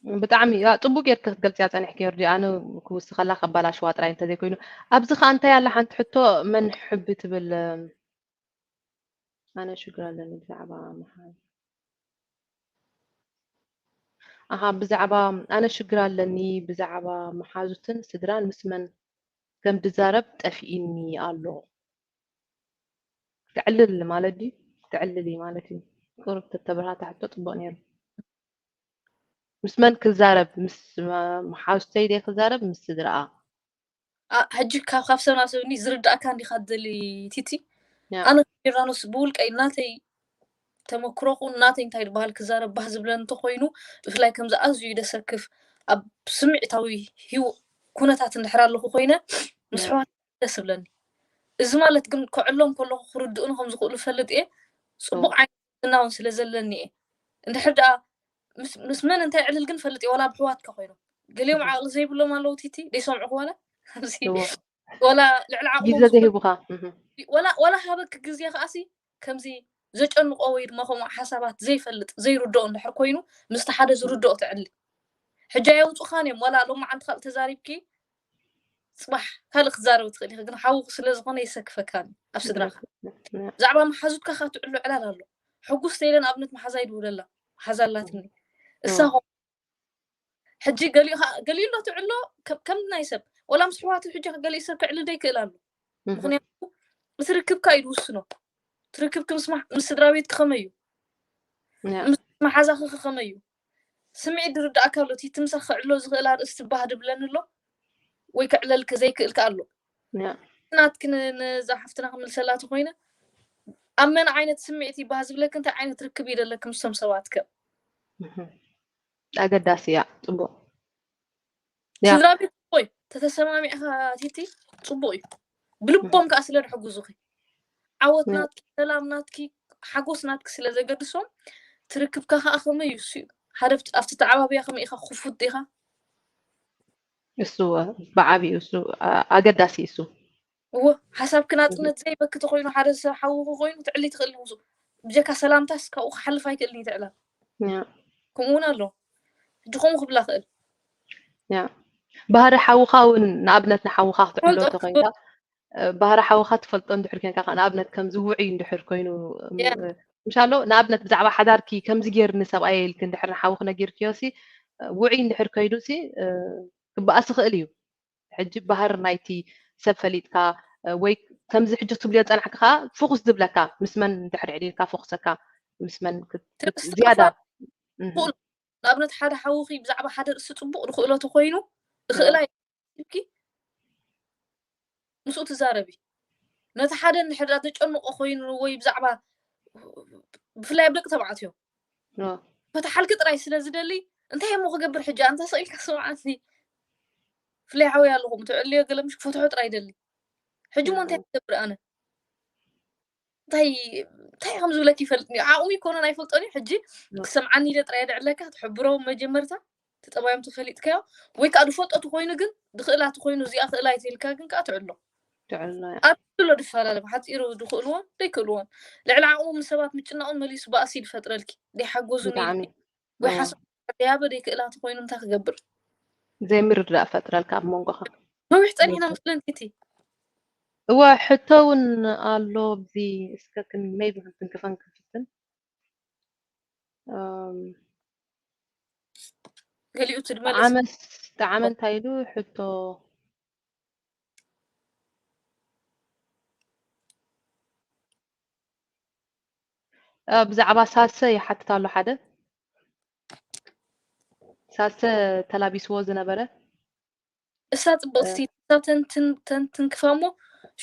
ብጣዕሚ ያ ጽቡቅ ጌርክ ክትገልጽያ ጸኒሕኪ ዮርዲ። ኣነ ክውስኸላ ከባላሽዋ ጥራይ እንተዘይኮይኑ ኣብዚ ከኣ እንታይ ኣላ ሓንቲ ሕቶ መን ሕቢ ትብል ኣነ ሽግር ኣለኒ ብዛዕባ መሓዝ ኣሃ ብዛዕባ ኣነ ሽግር ኣለኒ ብዛዕባ መሓዙትን ስድራን ምስ መን ከም ድዛረብ ጠፊእኒ ኣሎ። ክተዕልል ማለት ድዩ? ክተዕልል እዩ ማለት እዩ። ቁሩብ ተተብርሃታ ሕቶ ጽቡቕ ነይሩ። ምስ መን ክዛረብ? ምስ መ- መሓዙተይ ድየ ክዛረብ? ምስ ስድራኣ? ኣ- ሕጂ ካብ ካብ ሰብና ሰብ እንዲ ዝርዳእካ እንዲኻ ትደሊ ቲቲ ያ። ኣነ ዮርዳኖስ ብውልቀይ ናተይ ተመክሮ ኹን ናተይ እንታይ ዝበሃል ክዛረብ ባህ ዝብለን እንተኾይኑ ብፍላይ ከምዚ ኣዝዩ ደሰክፍ ኣብ ስምዒታዊ ህይወ ኩነታት እንድሕር ኣለኹ ኮይነ ምስ ያ። ሕዋት ደስ ዝብለኒ እዚ ማለት ግን ከዕሎም ከለኹ ክርድኡኒ ከም ዝኽእሉ ፈልጥ እየ ጽቡቕ እዎ። ዓይነት ዝናውን ስለ ዘለኒ እየ እንድሕር ደኣ ምስ- ምስ መን እንታይ ዕልል ግን ፈልጥ እየ ዋላ ብሕዋትካ ኮይኖም ገሊኦም እዎ። ዓቕሊ ዘይብሎም ኣለዉ ቲቲ ደይሰምዑ ክኾነ ኣብዚ እዎ። ወላ ልዕሊ ዓቕሞም ግዜ ዝኾነ ዘይህቡኻ እህ። ወላ ወላ ሃበክ ግዜ ከኣሲ ከምዚ ዘጨንቆ ወይ ድማ ከምኡ ሓሳባት ዘይፈልጥ ዘይርድኦ እንድሕር ኮይኑ ምስቲ ሓደ ዝርድኦ ትዕሊ ሕጂ ኣየውፁኻን እዮም ዋላ ሎማዓንቲ ካልእ ተዛሪብኪ ፅባሕ ካልእ ክትዛረብ ትኽእል ኢኺ ግን ሓውኺ ስለ ዝኾነ የሰክፈካን ኣብ ስድራኻ ብዛዕባ መሓዙትካ ካብ ትዕሎ ዕላል ኣሎ ሕጉስ ተይለ ንኣብነት መሓዛ ይድውለላ መሓዛ ኣላትኒ እሳ እዎ። ሕጂ ገሊኡ ከ- ገሊኡ ኣሎ ትዕሎ ከም ከም ናይ ሰብ ወላ ምስ ሕዋቱ ሕጂ ገሊኡ ሰብ ክዕልል ዘይክእል ኣሎ እህ። ምክንያቱ እቲ ርክብካ እዩ ዝውስኖ እቲ ርክብኪ ምስ ማሕ- ምስ ስድራ ቤትኪ ከመይ እዩ ያ። ምስ መሓዛኺ ከ ከመይ እዩ ስምዒት ዝርዳእካ ኣሎ እቲ ትምሳኺ ክዕሎ ዝኽእል ኣርእስቲ ባህ ድብለኒ ኣሎ ወይ ክዕለልኪ ዘይክእልካ ኣሎ ያ። ናትኪ ን- ንዛ ሓፍትና ክምልሰላ ተኮይነ ኣብ መን ዓይነት ስምዒት እዩ ባህ ዝብለኪ እንታይ ዓይነት ርክብ እዩ ዘለኪ ምስቶም ሰባት ከ እህ። ኣገዳሲ እያ ጽቡቕ ያ። ስድራ ቤት እኮ እዩ ተተሰማሚዕካ ቲቲ ጽቡቕ እዩ ብልቦም ከዓ ስለ ድሕጉዙኺ ዓወት ናትኪ ሰላም ናትኪ ሓጎስ ናትኪ ስለ ዘገድሶም ትርክብካ ከዓ ከመይ እዩ እሱ እዩ ሓደ ኣብቲ ተዓባብያ ከመይ ኢኻ ክፉት ዲኻ እሱ ብዓቢኡ እሱ ኣገዳሲ እሱ እዎ ሓሳብኪ ናፅነት ዘይበኪ ተኮይኑ ሓደ ሰብ ሓውኺ ኮይኑ ትዕሊ ትኽእል ንሱ ብጀካ ሰላምታስ ካብኡ ክሓልፍ ኣይክእልን ይትዕላ ያ። ከምኡ እውን ኣሎ ሕጂ ከምኡ ክብላ ክእል ያ ባህሪ ሓውኻ እውን ንኣብነት ንሓውኻ ክትዕሎ ፈልጦ እንተኮይንካ እ፣ ባህሪ ሓውኻ ትፈልጦ እንድሕር ኮንካ ከ ንኣብነት ከምዚ ውዑይ እንድሕር ኮይኑ እም፣ ያ። እ፣ ምሻሎ ንኣብነት ብዛዕባ ሓዳርኪ ከምዚ ጌርኒ ሰብኣየ ኢልኪ እንድሕር ንሓውኺ ነጊርክዮ ሲ ውዑይ እንድሕር ከይዱ ሲ ክበኣስ ይኽእል እዩ። ሕጂ ባህር ናይቲ ሰብ ፈሊጥካ ወይ ከምዚ ሕጂ ክትብልዮ ዝጸናሕኪ ከዓ ፍኹስ ዝብለካ ምስ መን እንድሕር ዕሊልካ ፈኹሰካ ምስ መን ዝያዳ ንኣብነት ሓደ ሓውኺ ብዛዕባ ሓደ ርእሲ ጽቡቕ ዝኽእሎ ተኾይኑ እኽእላ ኢልኪ ምስኡ ትዛረቢ። ነቲ ሓደ እንድሕር ደኣ ዘጨንቖ ኮይኑ ወይ ብዛዕባ ብፍላይ ኣብ ደቂ ተባዕትዮ ክፈትሓልኪ ጥራይ ስለ ዝደሊ እንታይ እሞ ክገብር ሕጂ ኣንታ ስቕ ኢልካ ስምዓኒ። ብፍላይ ሓወይ ኣለኹም ትዕልዮ ገለ ምሽ ክፈትሖ ጥራይ ይደሊ። ሕጂ እሞ እንታይ ክገብር ኣነ እንታይ እንታይ ከም ዝብለኪ ይፈልጥኒ ዓቕሙ ይኮነን ኣይፈልጦን እዩ። ሕጂ ክሰምዓኒ ኢለ ጥራይ የድዕለካ ትሕብሮ መጀመርታ ተጠባዮም ተፈሊጥካዮ ወይ ከዓ ዝፈልጦ ተኮይኑ ግን ዝኽእላ ተኮይኑ እዚኣ ክእላ ይትልካ ግን ከዓ ትዕሎ ትዕሎ ኣትሎ ድፈላለ ሓፂሩ ዝኽእልዎን ዘይክእልዎን ልዕሊ ዓቕሞም ንሰባት ምጭናቑን መሊሱ ባእሲ ዝፈጥረልኪ ዘይሓጎዙኒ ብጣዕሚ ወይ ሓሶት ያበ ዘይክእላ ተኮይኑ እንታይ ክገብር ዘይምርድዳእ ፈጥረልካ ኣብ መንጎኻ ነዊሕ ፀኒሕና መስለንኪ እቲ እወ ሕቶ እውን ኣሎ ኣብዚ እስከ ክን maybe ክንትንክፈን ክንፍትን እም፣ ገሊኡ እቲ ጠዓመስ ጠዓመ እንታይ ኢሉ ሕቶ እ፣ ብዛዕባ ሳሰ ይሓትት ኣሎ ሓደ ሳሰ ተላቢስዎ ዝነበረ እሳ ፅብቕቲ ተንትን ክፋ እሞ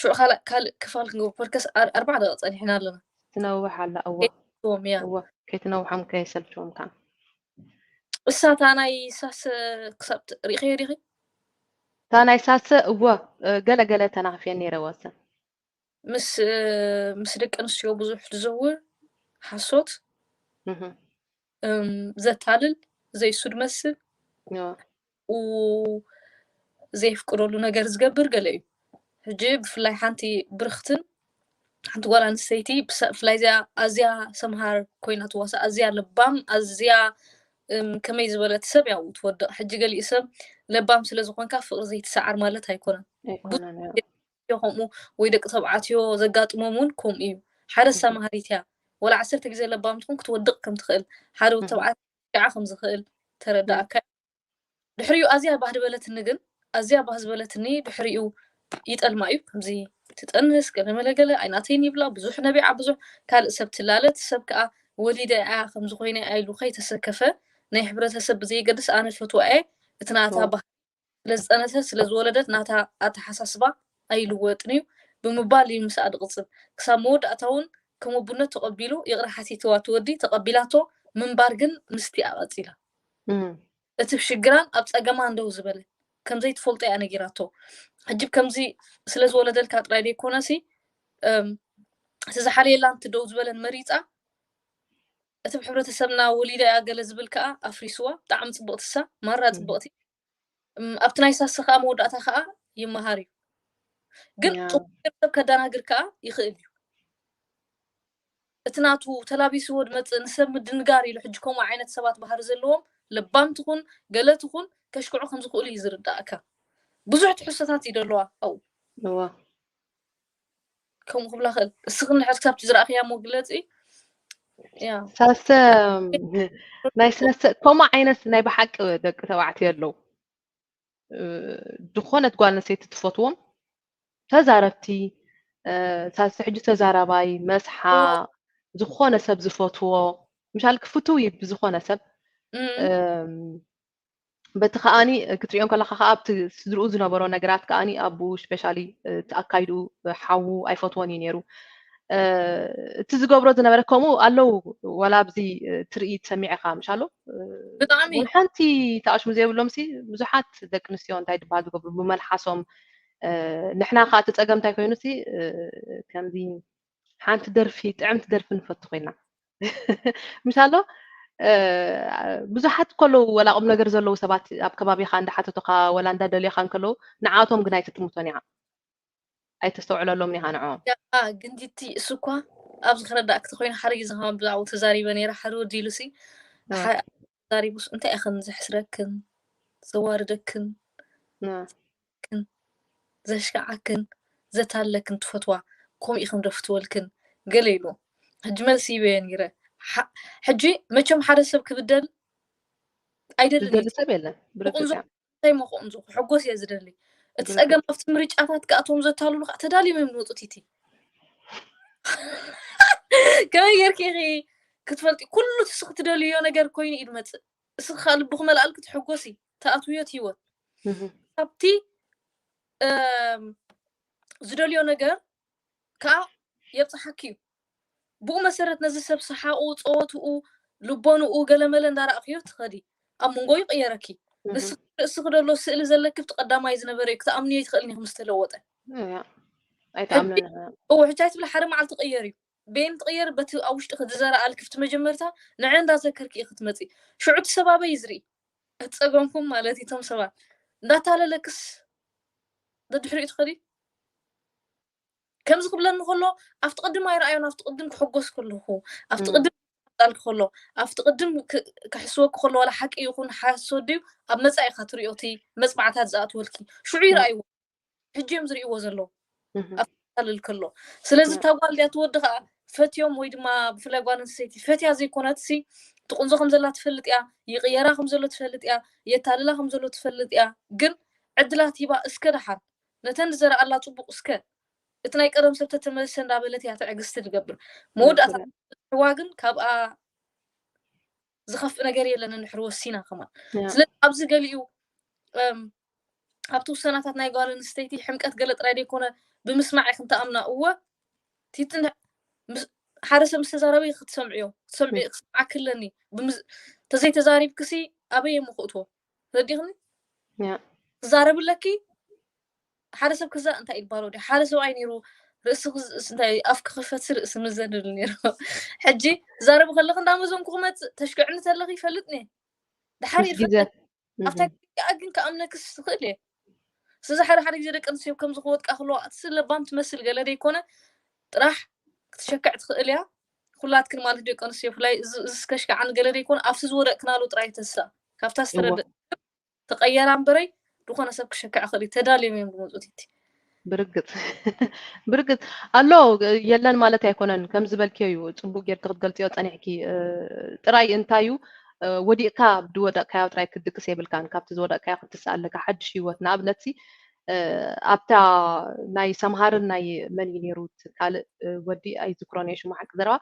ሽዑ ካልእ ካልእ ክፋል ክንገብር ፖድካስ ኣርባዕ ደቂ ፀኒሕና ኣለና ትነውሕ ኣላ እዋ ዎም ያ እዋ ከይትነውሖም ከይሰልችዎም ከዓ እሳ እታ ናይ ሳሰ ክሳብ ሪኢኸዮ ዲኺ እታ ናይ ሳሰ እወ እ፣ ገለ ገለ ተናኽፍየን ነይረ ወሰን ምስ እ፣ ምስ ደቂ ኣንስትዮ ብዙሕ ዝዘውር ሓሶት እህ፣ እም፣ ዘታልል ዘይሱ ዝመስል እዋ፣ ኡ፣ ዘየፍቅደሉ ነገር ዝገብር ገለ እዩ። ሕጂ ብፍላይ ሓንቲ ብርኽትን ሓንቲ ጓል ኣንስተይቲ ብሰ- ብፍላይ እዚኣ ኣዝያ ሰምሃር ኮይና ትዋሳእ ኣዝያ ለባም ኣዝያ እም፣ ከመይ ዝበለት ሰብ ያው ትወድቕ። ሕጂ ገሊኡ ሰብ ለባም ስለ ዝኾንካ ፍቕሪ ዘይትሰዓር ማለት ኣይኮነን። ኣይኮነን እያ። ተባዕትዮ ከምኡ ወይ ደቂ ተባዕትዮ ዘጋጥሞም እውን ከምኡ እዩ። ሓደ እሳ መሃሪት እያ ወላ ዓሰርተ ግዜ ለባም ትኹን ክትወድቕ ከም ትኽእል ሓደ ወዲ ተባዕትዮ ከዓ ከም ዝኽእል ተረዳእካ። ድሕሪኡ ኣዝያ ባህ ዝበለትኒ ግን ኣዝያ ባህ ዝበለትኒ ድሕሪኡ ይጠልማ እዩ ከምዚ ትጠንስ ገለመለገለ ኣይናተይን ይብላ ብዙሕ ነቢዓ ብዙሕ ካልእ ሰብ ትላለ እቲ ሰብ ከዓ ወሊደ እያ ከምዚ ኮይነ እያ ኢሉ ከይተሰከፈ ናይ ሕብረተሰብ ብዘየገድስ ኣነ ፈትዋ እየ እቲ ናታ ባህሊ ስለ ዝፀነሰት ስለ ዝወለደት ናታ ኣተሓሳስባ ኣይልወጥን እዩ ብምባል እዩ ምስኣ ዝቕፅል ክሳብ መወዳእታ እውን ከም ወቡነት ተቐቢሉ ይቕረ ሓቲትዋ ትወዲ ተቐቢላቶ ምንባር ግን ምስቲ ኣቐፂላ እቲ ሽግራን ኣብ ፀገማን ደው ዝበለ ከምዘይትፈልጦ እያ ነጊራቶ ሕጂ ከምዚ ስለ ዝወለደልካ ጥራይ ዘይኮነሲ እቲ ዝሓለየላን እቲ ደው ዝበለን መሪፃ እቲ ሕብረተሰብና ወሊዳ እያ ገለ ዝብል ከዓ ኣፍሪስዋ ብጣዕሚ ፅብቕቲ እሳ ማራ ፅብቕቲ ኣብቲ ናይ ሳሰ ከዓ መወዳእታ ከዓ ይመሃር እዩ ግን ፅቡቅ ሰብ ከደናግር ከዓ ይኽእል እዩ እቲ ናቱ ተላቢስዎ ዝመፅእ ንሰብ ምድንጋር ኢሉ ሕጂ ከምኡ ዓይነት ሰባት ባህሪ ዘለዎም ለባም ትኹን ገለ ትኹን ከሽክዑ ከም ዝኽእሉ እዩ ዝርዳእካ ብዙሕ ትሕዝቶታት እዩ ዘለዋ ኣብኡ እዋ ከምኡ ክብላ ክእል እስኺ ንድሕር ክሳብቲ ዝረእኽያ ሞ ግለፂ ያ ሳሰ ናይ ስነሰ ከምኡ ዓይነት ናይ ብሓቂ ደቂ ተባዕትዮ ኣለዉ እ፣ ዝኾነት ጓል ኣንስተይቲ ትፈትዎም ተዛረብቲ እ፣ ሳሰ ሕጂ ተዛራባይ መስሓ ዝኾነ ሰብ ዝፈትዎ ምሻል ክፍትው እዩ ብዝኾነ ሰብ እም፣ እም፣ በቲ ከዓኒ ክትሪኦም ከለካ ከዓ ኣብቲ ስድርኡ ዝነበሮ ነገራት ከዓኒ ኣቡ ስፔሻሊ እቲ ኣካይድኡ ሓዉ ኣይፈትዎን እዩ ነይሩ እ፣ እቲ ዝገብሮ ዝነበረ ከምኡ ኣለዉ ወላ ኣብዚ እ፣ ትርኢት ሰሚዕኻ ምሻሎ ብጣዕሚ ሓንቲ ተኣሽሙ ዘይብሎም ሲ ብዙሓት ደቂ ኣንስትዮ እንታይ ድበሃል ዝገብሩ ብመልሓሶም እ፣ ንሕና ከዓ እቲ ፀገም እንታይ ኮይኑ ሲ እ፣ ከምዚ ሓንቲ ደርፊ ጥዕምቲ ደርፊ ንፈቱ ኮይና ምሻሎ እ፣ ብዙሓት ከለዉ ወላ ቁም ነገር ዘለዉ ሰባት ኣብ ከባቢኻ እንዳሓተቱኻ ወላ እንዳደልዮኻ እንከለዉ ንዓቶም ግን ኣይትጥምቶን ኢኻ ኣይተስተውዕለሎምን ኢኻ ንዕኦም ያ ግን ዲቲ እሱ እኳ ኣብዚ ክረዳእክ ተኮይኑ ሓደ ግዜ ከማ ብዛዕባኡ ተዛሪበ ነይረ ሓደ ወዲ ኢሉ ሲ እ። ሓ- ተዛሪቡስ እንታይ ኢኽን ዘሕስረክን ዘዋርደክን እ። ዘሽካዓክን ዘታለክን ትፈትዋ ከምኡ ኢኽን ዶ ፍትወልክን ገለ ኢሉ ሕጂ መልሲ ይበየ ነይረ። ሓ- ሕጂ መቸም ሓደ ሰብ ክብደል ኣይደልን ዝደሊ እዩ። ሰብ የለን። ብርግጽ ክቕንዞ እያ። እንታይ ሞ ክቕንዞ ክሕጎስ እየ ዝደሊ። እቲ ብርግጽ። ጸገም ኣብቲ ምርጫታት ከኣቶም ዘታልሉ ከዓ ተዳልዮም እዮም ዝመፁ። ቲቲ ከመይ ጌርኪ ኢኺ ክትፈልጢ? ኩሉ እቲ ስኺ ትደልዮ ነገር ኮይኑ እዩ ዝመፅእ። እስኺ ከዓ ልብኺ መልኣልኪ ትሕጎሲ፣ ተኣትውዮ እቲ ህይወት እህ። ካብቲ እም፣ ዝደልዮ ነገር ከዓ የብፅሓኪ እዩ። ብኡ መሰረት ነዚ ሰብ ሰሓቑ፣ ፀወትኡ፣ ልቦንኡ ገለመለ እንዳረኣኽዮ ትኸዲ። ኣብ መንጎ ይቕየረኪ። እህ። ንስኺ ርእስኺ ደሎ ስእሊ ዘለኪ ብቲ ቀዳማይ ዝነበረ እዩ፣ ክትኣምንዮ ይትኽእልን ኢኺ ምስ ተለወጠ። እያ። ኣይትኣምንን እያ። እዎ፣ ሕጂ ኣይትብሊ፣ ሓደ መዓልቲ ቅየር እዩ። በየን ትቕየር? በቲ ኣብ ውሽጥኺ ዝዘረኣልኪ ብቲ መጀመርታ ንዐ እንዳዘከርኪ ኢኺ ክትመፂ። ሽዑ እቲ ሰብ ኣበይ ዝርኢ? እቲ ጸገምኩም ማለት እዩ፣ እቶም ሰባት እንዳታለለክስ ደድሕሪኡ ትኸዲ። ከምዚ ክብለኒ ከሎ ኣብቲ ቅድም ኣይረኣዮን፣ ኣብቲ ቅድም ክሕጎስ ከለኹ፣ ኣብቲ እም። ቅድም ክጣልኪ ከሎ፣ ኣብቲ ቅድም ክ- ክሕስወኪ ከሎ፣ ዋላ ሓቂ ይኹን ሓሶት ድዩ ኣብ መጻኢ ኢኻ ትሪኦ፣ እቲ መጽማዕታት ዝኣትወልኪ ሽዑ እም። ይረኣይዎ። ሕጂ እዮም ዝርእይዎ ዘለዉ እህ። ኣብቲ ክታለል ከሎ። ስለዚ እም። እታ ጓል እዚኣ ትወዲ ከዓ ፈትዮም ወይ ድማ ብፍላይ ጓል ኣንስተይቲ ፈትያ ዘይኮነትሲ ትቕንዞ ከም ዘላ ትፈልጥ እያ፣ ይቕየራ ከም ዘሎ ትፈልጥ እያ፣ የታልላ ከም ዘሎ ትፈልጥ እያ። ግን ዕድላት ሂባ እስከ ደሓን ነተን ዝዘረኣላ ጽቡቕ እስከ እቲ ናይ ቀደም ሰብ ተተመልሰ እንዳበለት እያ ትዕግስቲ ትገብር። መወዳእታ እያ። ሕዋ ግን ካብኣ ዝኸፍእ ነገር የለን እንድሕር ወሲና ከማን። እያ። ስለዚ ኣብዚ ገሊኡ እም፣ ኣብቲ ውሳናታት ናይ ጓል ኣንስተይቲ ሕምቀት ገለ ጥራይ ዘይኮነ ብምስማዕ ኢኺ እንተኣምና እወ ቲቲ እንድ- ምስ- ሓደ ሰብ ምስ ተዛረበ ክትሰምዕዮ ክትሰምዒ እም። ክሰምዓኪ ኣለኒ። ብምዝ- ተዘይተዛሪብክሲ ኣበይ እየ ክእትዎ? ረዲኽኒ? እያ። ክዛረብ ኣለኪ። ሓደ ሰብ ክዛ እንታይ ኢልባሎ ዲ ሓደ ሰብኣይ ነይሩ ርእሲ ክዝ- እንታይ ኣፍ ክኸፈትሲ ርእሲ ምዘድል ነይሩ። ሕጂ ዛረብ ከለኺ እንዳመዘንኩ ክመፅእ ተሽክዕኒ ተለኺ ይፈልጥኒ። ድሓር ምስ ግዜ ይፈልጥ ኣብታ ጊዜኣ ግን ክኣምነክስ ትኽእል እየ። ስለዚ ሓደ ሓደ ግዜ ደቂ ኣንስትዮ ከምዚ ክወድቃ ከለዋ እቲ ለባም ትመስል ገለ ደይኮነ ጥራሕ ክትሸክዕ ትኽእል እያ። ኩላትክን ማለት ደቂ ኣንስትዮ ብፍላይ እዚ እዚ ከሽክዓኒ ገለ ደይኮነ ኣብቲ ዝወደቅክናሉ ጥራይ ተስፋ ካብታ እወ። ዝተረደ ተቀየራ እምበረይ ዝኾነ ሰብ ክሸክዕ ይኽእል እዩ። ተዳልዮም እዮም ዝመፁ ቲቲ። ብርግጽ ብርግጽ ኣሎ የለን ማለት ኣይኮነን። ከም ዝበልክዮ እዩ፣ ጽቡቅ ጌርኪ ክትገልጽዮ ጸኒሕኪ። እ፣ ጥራይ እንታይ እዩ፣ እ፣ ወዲቕካ ብዝወደቕካዮ ጥራይ ክትድቅስ የብልካን። ካብቲ ዝወደቕካዮ ክትስእ ኣለካ። ሓድሽ ህይወት ንኣብነት ሲ፣ እ፣ ኣብታ ናይ ሰምሃርን ናይ መን እዩ ነይሩ እቲ ካልእ፣ እ፣ ወዲ ኣይዝክሮን እየ ሽሙ ሓቂ ዘረባ።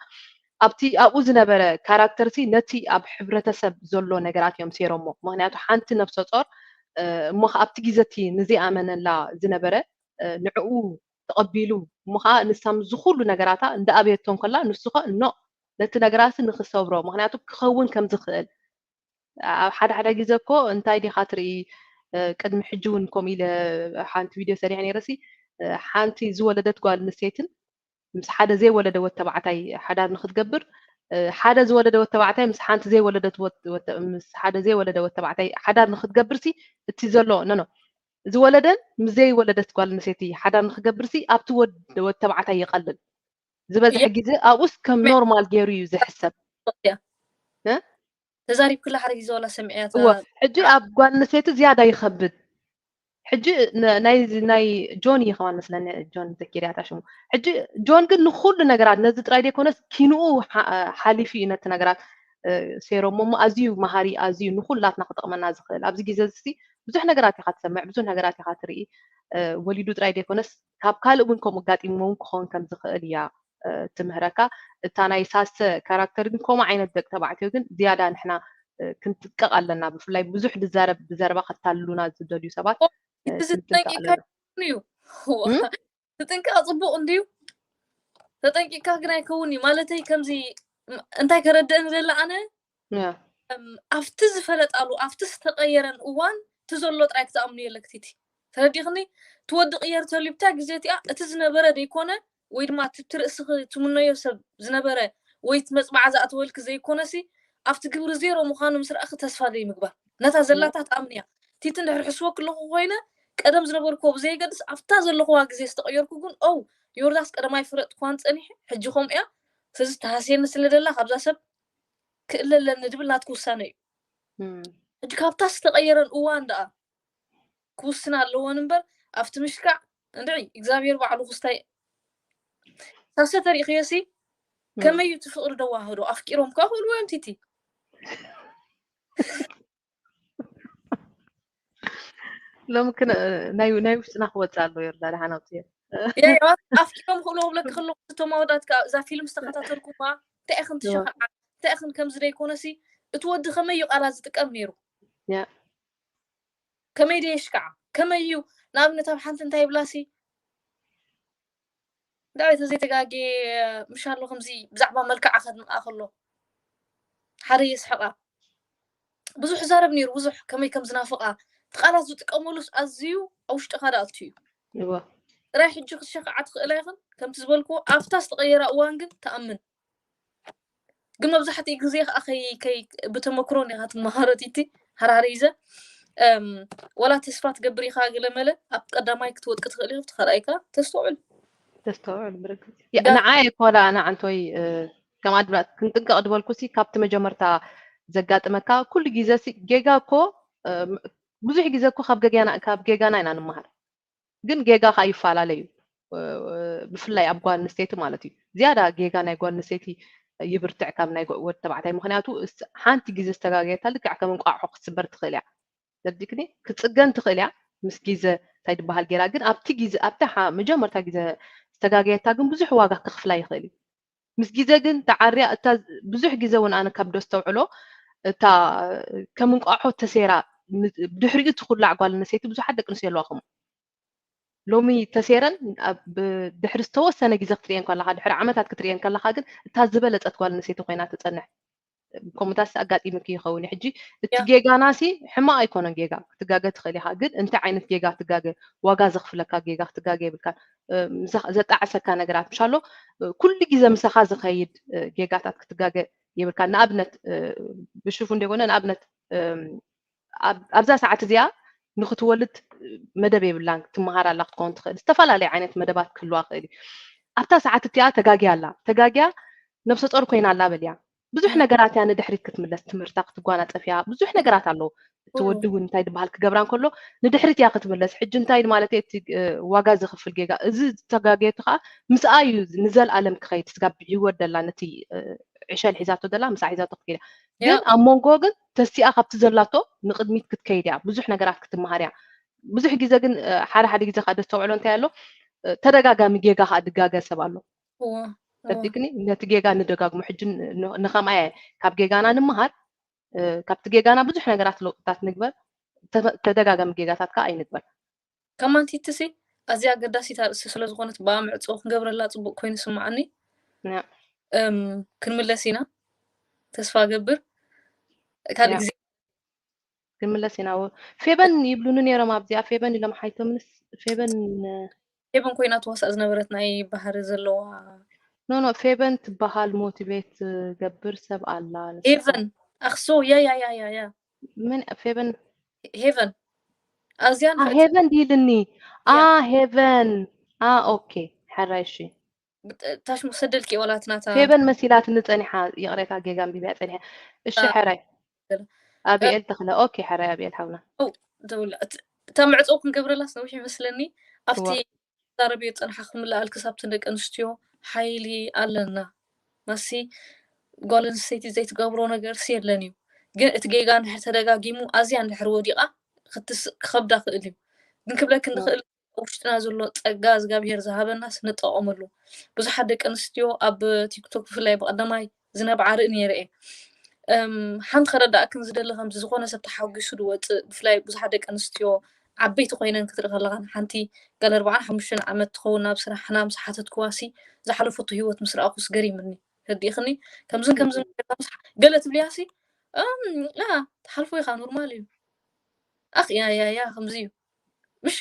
ኣብቲ ኣብኡ ዝነበረ ካራክተር ሲ ነቲ ኣብ ሕብረተሰብ ዘሎ ነገራት እዮም ሴሮሞ። ምኽንያቱ ሓንቲ ነፍሰ ጾር፣ እ፣ እሞ ኸ ኣብቲ ግዜ እቲ ንዘይኣመነላ ዝነበረ፣ እ፣ ንዕኡ ተቐቢሉ እሞ ኸዓ ንሳ ምስዚ ኩሉ ነገራታ እንዳኣበየቶ እንከላ ንሱ ኸ ኖ ነቲ ነገራት ንኽሰብሮ ምኽንያቱ ክኸውን ከም ዝኽእል ኣብ ሓደ ሓደ ግዜ እኮ እንታይ ዲኻ ትርኢ እ፣ ቅድሚ ሕጂ እውን ከምኡ ኢለ ሓንቲ ቪድዮ ሰሪሐ ነይረ ሲ እ፣ ሓንቲ ዝወለደት ጓል ኣንስተይትን ምስ ሓደ ዘይወለደ ወድ ተባዕታይ ሓዳር ንኽትገብር እ፣ ሓደ ዝወለደ ወድ ተባዕታይ ምስ ሓንቲ ዘይወለደት ወድ- ወድ- ምስ ሓደ ዘይወለደ ወድ ተባዕታይ ሓዳር ንኽትገብር ሲ እቲ ዘሎ ኖ ኖ ዝወለደን ምስ ዘይወለደት ጓል ኣንስተይቲ ሓዳር ንኽገብር ሲ ኣብቲ ወድ ወድ ተባዕታይ ይቐልል ዝበዝሐ ያ- ግዜ ኣብኡስ ከም ያ- ኖርማል ገይሩ እዩ ዝሕሰብ ያ። እ? ተዛሪብክላ ሓደ ግዜ ዋላ ሰሚዐያ እታ እወ ሕጂ ኣብ ጓል ኣንስተይቲ ዝያዳ ይኸብድ ሕጂ ን- ናይ ናይ ጆን እዩ ከማን መስለኒ ጆን ዘኪርያ እታ ሽሙ ሕጂ ጆን ግን ንኩሉ ነገራት ነዚ ጥራይ ዘይኮነስ ኪንኡ ሓ- ሓሊፉ እዩ ነቲ ነገራት እ፣ ሴሮሞ እሞ ኣዝዩ መሃሪ ኣዝዩ ንኩላትና ክጠቕመና ዝኽእል ኣብዚ ግዜ እዚ ብዙሕ ነገራት ኢኻ ትሰምዕ ብዙሕ ነገራት ኢኻ ትርኢ እ፣ ወሊዱ ጥራይ ዘይኮነስ ካብ ካልእ እውን ከምኡ ኣጋጢሞ እውን ክኸውን ከም ዝኽእል እያ እ፣ ትምህረካ እታ ናይ ሳሰ ካራክተር ግን ከምኡ ዓይነት ደቂ ተባዕትዮ ግን ዝያዳ ንሕና እ፣ ክንጥቀቕ ኣለና ብፍላይ ብዙሕ ዝዛረብ ብዘረባ ከታልሉና ዝደልዩ ሰባት እ፣ እዚ ክንጥንቀቕ ተጠንቂቕካ ኣለና ይኸውን እዩ እም? ትጥንቀቕ ጽቡቕ እንድዩ ተጠንቂቕካ ግን ኣይከውን እዩ ማለተይ ከምዚ ም- እንታይ ከረድእን ዘለ ኣነ ያ። እም፣ ኣብቲ ዝፈለጣሉ ኣብቲ ዝተቐየረን እዋን እቲ ዘሎ ጥራይ ክትኣምኑ የለክቲቲ ተረዲኽኒ ትወዲ ቅየር ተልዩ ብታ ግዜ እቲኣ እቲ ዝነበረ ደይኮነ ወይ ድማ እቲ እቲ ርእስኺ ትምነዮ ሰብ ዝነበረ ወይ እቲ መፅባዓ ዝኣተወልኪ ዘይኮነሲ ኣብቲ ግብሪ ዜሮ ምዃኑ ምስ ረኣኺ ተስፋ ዘይምግባር ነታ ዘላታ ትኣምንያ ቲቲ እንድሕር ሕስወ ክለኹ ኮይነ ቀደም ዝነበርክዎ ብዘየገድስ ኣብታ ዘለኹዋ ግዜ ዝተቐየርኩ ግን ኦው ዮርዳስ ቀደም ኣይፈለጥክዋን ፀኒሐ ሕጂ ከምኡ እያ ስለዚ ተሃስየኒ ስለ ደላ ካብዛ ሰብ ክእለ ኣለኒ ዝብል ናትኪ ውሳነ እዩ እም። ሕጂ ካብታ ዝተቐየረን እዋን ደኣ ክውስና ኣለዎን እምበር ኣብቲ ምሽካዕ እንድዒ እግዚኣብሔር ባዕሉ ክስታይ ሳሰ ተሪእኽዮ ሲ ከመይ እዩ እቲ ፍቕሪ ደዋህዶ? ኣፍቂሮም ከ ክብልዎ እዮም ቲቲ። ሎሚ ክነ ናይ ናይ ውሽጥና ክወፅእ ኣለዎ። የርዳ ደሓን ኣውፅዮ። ኣፍቂሮም ክብልዎ ክብለኪ ከለኹ እቶም ኣወዳት እዛ ፊልም ዝተኸታተልኩማ እንታይ ኢኽን ትሸኸዓ እንታይ ኢኽን ከምዚ ደይኮነሲ እቲ ወዲ ከመይ እዩ ቃላት ዝጥቀም ነይሩ? ከመይ ደየሽካዓ ከመይ እዩ ንኣብነት ኣብ ሓንቲ እንታይ ይብላሲ እንዳቤተ ዘይተጋጌ ምሻሎ ከምዚ ብዛዕባ መልክዓ ከድንቃ ከሎ ሓደ የስሕቃ ብዙሕ ዛረብ ነይሩ ብዙሕ ከመይ ከም ዝናፍቃ እቲ ቃላት ዝጥቀመሉስ ኣዝዩ ኣብ ውሽጥኻ ዳኣልቱ እዩ ጥራይ ሕጂ ክትሸክዓ ትኽእላ ይኽን ከምቲ ዝበልክዎ ኣብታ ዝተቀየራ እዋን ግን ተኣምን ግን መብዛሕትኡ ግዜ ከዓ ከይ ከይ ብተመክሮ ኔኻ ትመሃሮ ቲቲ ሃራሪዘ ዋላ ተስፋ ትገብር ኢኻ ገለ መለ ኣብ ቀዳማይ ክትወድቂ ትኽእል ኢኻ ካልኣይ ከዓ ተስተውዕል ተስተውዕል ብርግጽ ንዓይ እኮ ደኣ ንዓንቶይ ከም ኣድብላት ክንጥንቀቕ ዝበልኩ ሲ ካብቲ መጀመርታ ዘጋጥመካ ኩሉ ግዜ ሲ ጌጋ እኮ ብዙሕ ግዜ እኮ ካብ ገጋና ካብ ጌጋና ኢና ንምሃር ግን ጌጋ ከዓ ይፈላለዩ ብፍላይ ኣብ ጓል ኣንስተይቲ ማለት እዩ ዝያዳ ጌጋ ናይ ጓል ኣንስተይቲ ይብርትዕ ካብ ናይ ወዲ ተባዕታይ ምክንያቱ ሓንቲ ግዜ ዝተጋገየታ ልክዕ ከም እንቋቑሖ ክትስበር ትኽእል እያ ዘርዲክኒ ክትፅገን ትኽእል እያ ምስ ግዜ እንታይ ዝበሃል ጌራ ግን ኣብቲ ግዜ ኣብቲ መጀመርታ ግዜ ዝተጋገየታ ግን ብዙሕ ዋጋ ከኽፍላ ይኽእል እዩ ምስ ግዜ ግን ተዓርያ እታ ብዙሕ ግዜ እውን ኣነ ካብ ዶ ዝተውዕሎ እታ ከም እንቋሖ ተሴራ ብድሕሪኡ ትኩላዕ ጓል ኣንስተይቲ ብዙሓት ደቂ ኣንስትዮ ኣለዋ ከምኡ ሎሚ ተሴረን ድሕሪ ዝተወሰነ ግዜ ክትሪኤን ከለካ ድሕሪ ዓመታት ክትሪኤን ከለካ ግን እታ ዝበለፀት ጓል ኣንስተይቲ ኮይና ትፀንሕ ከምኡታት ኣጋጢምኪ ይኸውን ሕጂ እቲ ጌጋና ሲ ሕማቅ ኣይኮነን ጌጋ ክትጋገ ትኽእል ኢካ ግን እንታይ ዓይነት ጌጋ ትጋገ ዋጋ ዘኽፍለካ ጌጋ ክትጋገ የብልካ ዘጣዕሰካ ነገራት ምሻሎ ኩሉ ግዜ ምሳኻ ዝኸይድ ጌጋታት ክትጋገ የብልካ ንኣብነት ብሽፉ እንደይኮነ ንኣብነት ኣብዛ ሰዓት እዚኣ ንክትወልድ መደብ የብላን ትመሃር ኣላ ክትከውን ትኽእል ዝተፈላለዩ ዓይነት መደባት ክህልዋ ክእል እዩ ኣብታ ሰዓት እቲኣ ተጋጊያ ኣላ ተጋጊያ ነብሰ ጦር ኮይና ኣላ በልያ ብዙሕ ነገራት እያ ንድሕሪት ክትምለስ ትምህርታ ክትጓናፀፍ እያ ብዙሕ ነገራት ኣለዉ እቲ ወዲ እውን እንታይ ዝበሃል ክገብራ እንከሎ ንድሕሪት እያ ክትምለስ ሕጂ እንታይ ማለት እቲ ዋጋ ዝኽፍል ጌጋ እዚ ዝተጋገየቱ ከዓ ምስኣ እዩ ንዘልኣለም ክኸይድ ስጋብ ብህይወት ደላ ነቲ ዕሸል ሒዛቶ ደላ ምሳ ሒዛቶ ክትከይድ ግን ኣብ መንጎ ግን ተሲኣ ካብቲ ዘላቶ ንቅድሚት ክትከይድ እያ ብዙሕ ነገራት ክትመሃር እያ ብዙሕ ግዜ ግን ሓደ ሓደ ግዜ ከዓ ደስተውዕሎ እንታይ ኣሎ ተደጋጋሚ ጌጋ ከዓ ድጋገ ሰብ ኣሎ ተዲግኒ ነቲ ጌጋ ንደጋግሞ ሕጂ ንኸምኣ ካብ ጌጋና ንምሃር ካብቲ ጌጋና ብዙሕ ነገራት ለውጥታት ንግበር ተደጋጋሚ ጌጋታት ከዓ ኣይንግበር ከማንቲትሲ ኣዝያ ኣገዳሲት ኣርእስቲ ስለዝኾነት ብኣምዕፅኦ ክንገብረላ ፅቡቅ ኮይኑ ስምዓኒ ክንምለስ ኢና ተስፋ ገብር ካልእ ግዜ ክንምለስ ኢና ፌበን ይብሉኒ ነይሮም ኣብዚኣ ፌበን ኢሎም ሓይቶምንስ ፌበን ፌበን ኮይና ትዋሳእ ዝነበረት ናይ ባህሪ ዘለዋ ኖ ኖ ፌበን ትበሃል ሞቲቬት ትገብር ሰብ ኣላ ፌቨን ኣክሶ ያ ያ ያ ያ ያ ምን ፌበን ሄቨን ኣዝያን ሄቨን ዲልኒ አ ሄቨን አ ኦኬ ሕራይ እሺ ታሽ መሰደልኪ ወላት ናታ ፌበን መሲላትኒ ጸኒሓ ይቕሬታ ጌጋ ኣንቢብያ ጸኒሐ እሺ ሕራይ ኣቢኤል ተኽለ ኦኬ ሕራይ ኣቢኤል ሓውና እታ ምዕጾ ክንገብረላስ ነዊሕ ይመስለኒ ኣብቲ ዛረብዮ ጸንሓ ክምልኣል ክሳብቲ ደቂ ኣንስትዮ ሓይሊ ኣለና ናሲ ጓል ኣንስተይቲ ዘይትገብሮ ነገርሲ የለን እዩ ግን እቲ ጌጋ እንድሕር ተደጋጊሙ ኣዝያ እንድሕር ወዲቓ ክትስእ ክኸብዳ ክእል እዩ ግን ክብለክ እንድኽእል ውሽጥና ዘሎ ጸጋ እግዚኣብሄር ዝሃበናስ ንጠቐመሉ ብዙሓት ደቂ ኣንስትዮ ኣብ ቲክቶክ ብፍላይ ብቀዳማይ ዝነብዓ ርኢ ነይረ እየ ሓንቲ ከረዳእክን ዝደሊ ከምዚ ዝኾነ ሰብ ተሓጒሱ ዝወፅእ ብፍላይ ብዙሓት ደቂ ኣንስትዮ ዓበይቲ ኮይነን ክትርኢ ከለኻን ሓንቲ ገለ ኣርባዓን ሓሙሽተን ዓመት ትኸውን ናብ ስራሕና ምስ ሓተትክዋሲ ዝሓለፈቶ ህይወት ምስ ረኣኹስ ገሪምኒ ረዲእኽኒ ከምዝን ከምዝን ገለ ትብልያሲ ትሓልፎ ኢኻ ኖርማል እዩ ኣኽ ያ ያ ያ ከምዚ እዩ ምሽ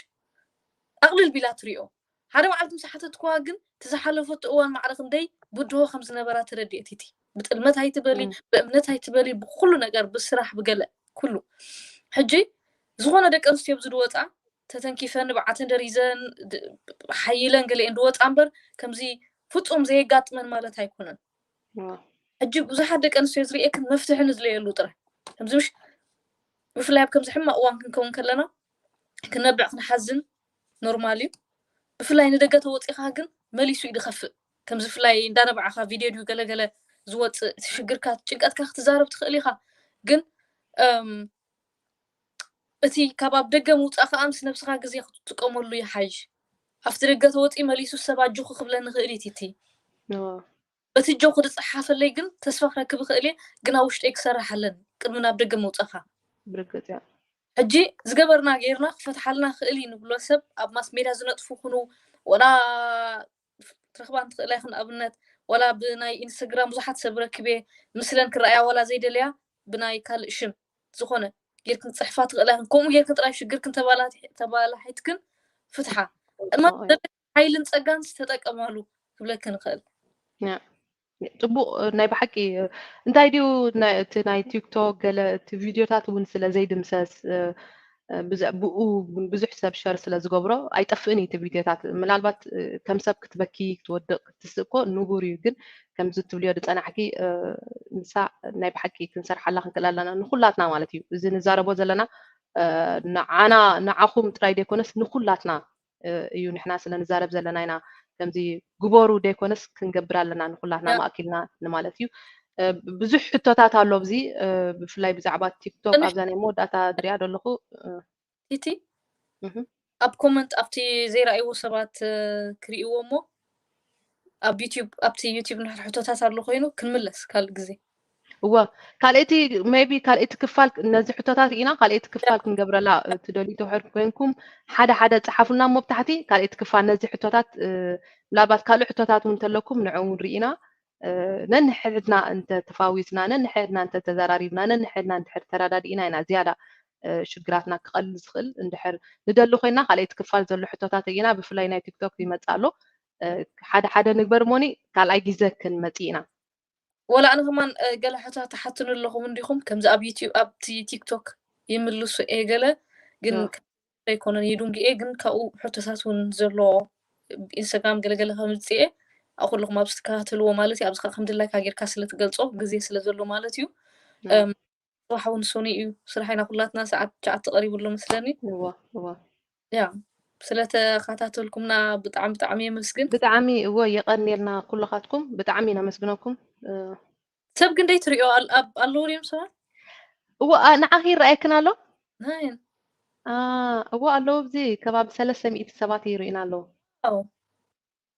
ኣቕልል ቢላ ትሪኦ ሓደ መዓልቲ ምስ ሓተትክዋ ግን እቲ ዝሓለፈቶ እዋን ማዕረ ክንደይ ብድሆ ከም ዝነበራ ተረዲኤት እቲ ብጥልመት ኣይትበሊ ብእምነት ኣይትበሊ ብኩሉ ነገር ብስራሕ ብገለ ኩሉ ሕጂ ዝኾነ ደቂ ኣንስትዮ ኣብዚ ዝወፃ ተተንኪፈን ንብዓተን ደሪዘን ሓይለን ገለኤን ዝወፃ እምበር ከምዚ ፍፁም ዘየጋጥመን ማለት ኣይኮነን ሕጂ ብዙሓት ደቂ ኣንስትዮ ዝርእየክን መፍትሒ ንዝለየሉ ጥራይ ከምዚ ምሽ ብፍላይ ኣብ ከምዚ ሕማቅ እዋን ክንከውን ከለና ክነብዕ ክንሓዝን ኖርማል እዩ ብፍላይ ንደገ ተወፂኻ ግን መሊሱ እዩ ድኸፍእ ከምዚ ብፍላይ እንዳነባዕኻ ቪድዮ ድዩ ገለገለ ዝወፅእ፣ እቲ ሽግርካ፣ ጭንቀትካ ክትዛረብ ትኽእል ኢኻ። ግን እቲ ካብ ኣብ ደገ ምውፃእ ከዓ ምስ ነብስኻ ግዜ ክትጥቀመሉ ይሓይሽ። ኣብቲ ደገ ተወፂ መሊሱ ሰብ ኣጆኹ ክብለኒ ይኽእል እዩ ቲቲ። በቲ ጆኹ ዝፀሓፈለይ ግን ተስፋ ክረክብ ይኽእል እየ፣ ግን ኣብ ውሽጠይ ክሰርሕ ኣለኒ ቅድሚ ናብ ደገ ምውፃእኻ። ብርግፅ እያ። ሕጂ ዝገበርና ጌርና ክፈትሓልና ክእል እዩ ንብሎ ሰብ ኣብ ማስ ሜድያ ዝነጥፉ ኩኑ ወላ ትረኽባ እንትኽእላ ይኹን ኣብነት ወላ ብናይ ኢንስታግራም ብዙሓት ሰብ ረክብ እየ ምስለን ክረኣያ ወላ ዘይደለያ ብናይ ካልእ ሽም ዝኾነ ጌርክን ፅሕፋ ትኽእላ ይኹን ከምኡ ጌርክን ጥራይ ሽግርክን ተባላሒትክን ፍትሓ እማ ሓይልን ፀጋን ተጠቀማሉ ክብለክን ይኽእል። ፅቡቅ ናይ ብሓቂ እንታይ ድዩ እቲ ናይ ቲክቶክ ገለ እቲ ቪድዮታት እውን ስለ ዘይድምሰስ ብኡ ብዙሕ ሰብ ሸር ስለ ዝገብሮ ኣይጠፍእን እዩ እቲ ቪድዮታት። ምናልባት ከም ሰብ ክትበኪ ክትወድቅ ክትስእ እኮ ንቡር እዩ፣ ግን ከምዚ ትብልዮ ዝፀናሕኪ ንሳ ናይ ብሓቂ ክንሰርሓላ ክንክእል ኣለና ንኩላትና ማለት እዩ። እዚ ንዛረቦ ዘለና ንዓና ንዓኹም ጥራይ ዘይኮነስ ንኩላትና እዩ። ንሕና ስለ ንዛረብ ዘለና ኢና ከምዚ ግበሩ ዘይኮነስ ክንገብር ኣለና ንኩላትና ማእኪልና ንማለት እዩ። ብዙሕ ሕቶታት ኣሎ ኣብዚ ብፍላይ ብዛዕባ ቲክቶክ ኣብዛ ናይ መወዳእታ ዝሪኣ ዘለኹ ቲቲ ኣብ ኮመንት ኣብቲ ዘይረኣይዎ ሰባት ክርእይዎ እሞ ኣብ ዩቲዩብ ኣብቲ ዩቲዩብ ንድሕር ሕቶታት ኣሎ ኮይኑ ክንምለስ ካልእ ግዜ። እወ ካልእቲ maybe ካልእቲ ክፋል ነዚ ሕቶታት ኢና ካልእቲ ክፋል ክንገብረላ ትደልዩ ተውሕር ኮይንኩም ሓደ ሓደ ፀሓፉልና እሞ ብታሕቲ ካልእቲ ክፋል ነዚ ሕቶታት ምናልባት ካልእ ሕቶታት እውን እንተለኩም ንዑ እውን ርኢና ነንሕድና እንተ ተፋዊስና ነንሕድና እንተ ተዘራሪብና ነንሕድና እንድሕር ተረዳዲእና ኢና ዝያዳ ሽግራትና ክቐልል ዝኽእል እንድሕር ንደሊ ኮይና ካልእቲ ክፋል ዘሎ ሕቶታት ርኢና ብፍላይ ናይ ቲክቶክ ይመፅእ ኣሎ ሓደ ሓደ ንግበር ሞኒ ካልኣይ ግዜ ክንመፅእ ኢና። ወላ ኣነ ከማን ገለ ሕቶ ትሓትኑ ኣለኹም እንዲኹም ከምዚ ኣብ ዩቲዩብ ኣብቲ ቲክቶክ ይምልሱ እየ ገለ ግን ኣይኮነን ይዱንግ እየ ግን ካብኡ ሕቶታት እውን ዘሎ ኢንስታግራም ገለገለ ከምፅእ እየ ኣብ ኩልኹም ኣብ ዝትከታተልዎ ማለት እዩ ኣብዚ ከም ድላይካ ጌርካ ስለትገልፆ ግዜ ስለ ዘሎ ማለት እዩ ስራሕ እውን ሰኑይ እዩ ስራሕ ኢና ኩላትና ሰዓት ትሽዓተ ቀሪቡ ኣሎ መስለኒ። ያ ስለተኸታተልኩምና ብጣዕሚ ብጣዕሚ የመስግን። ብጣዕሚ እወ የቐንየልና ኩልኻትኩም ብጣዕሚ ነመስግነኩም። ሰብ ግን ደይ ትሪኦ ኣለዉ ድዮም ሰባት? እወ ንዓኺ ይረኣየክን ኣሎ። እወ ኣለዉ ኣብዚ ከባቢ ሰለስተ ሚእቲ ሰባት ይርእዩና ኣለዉ።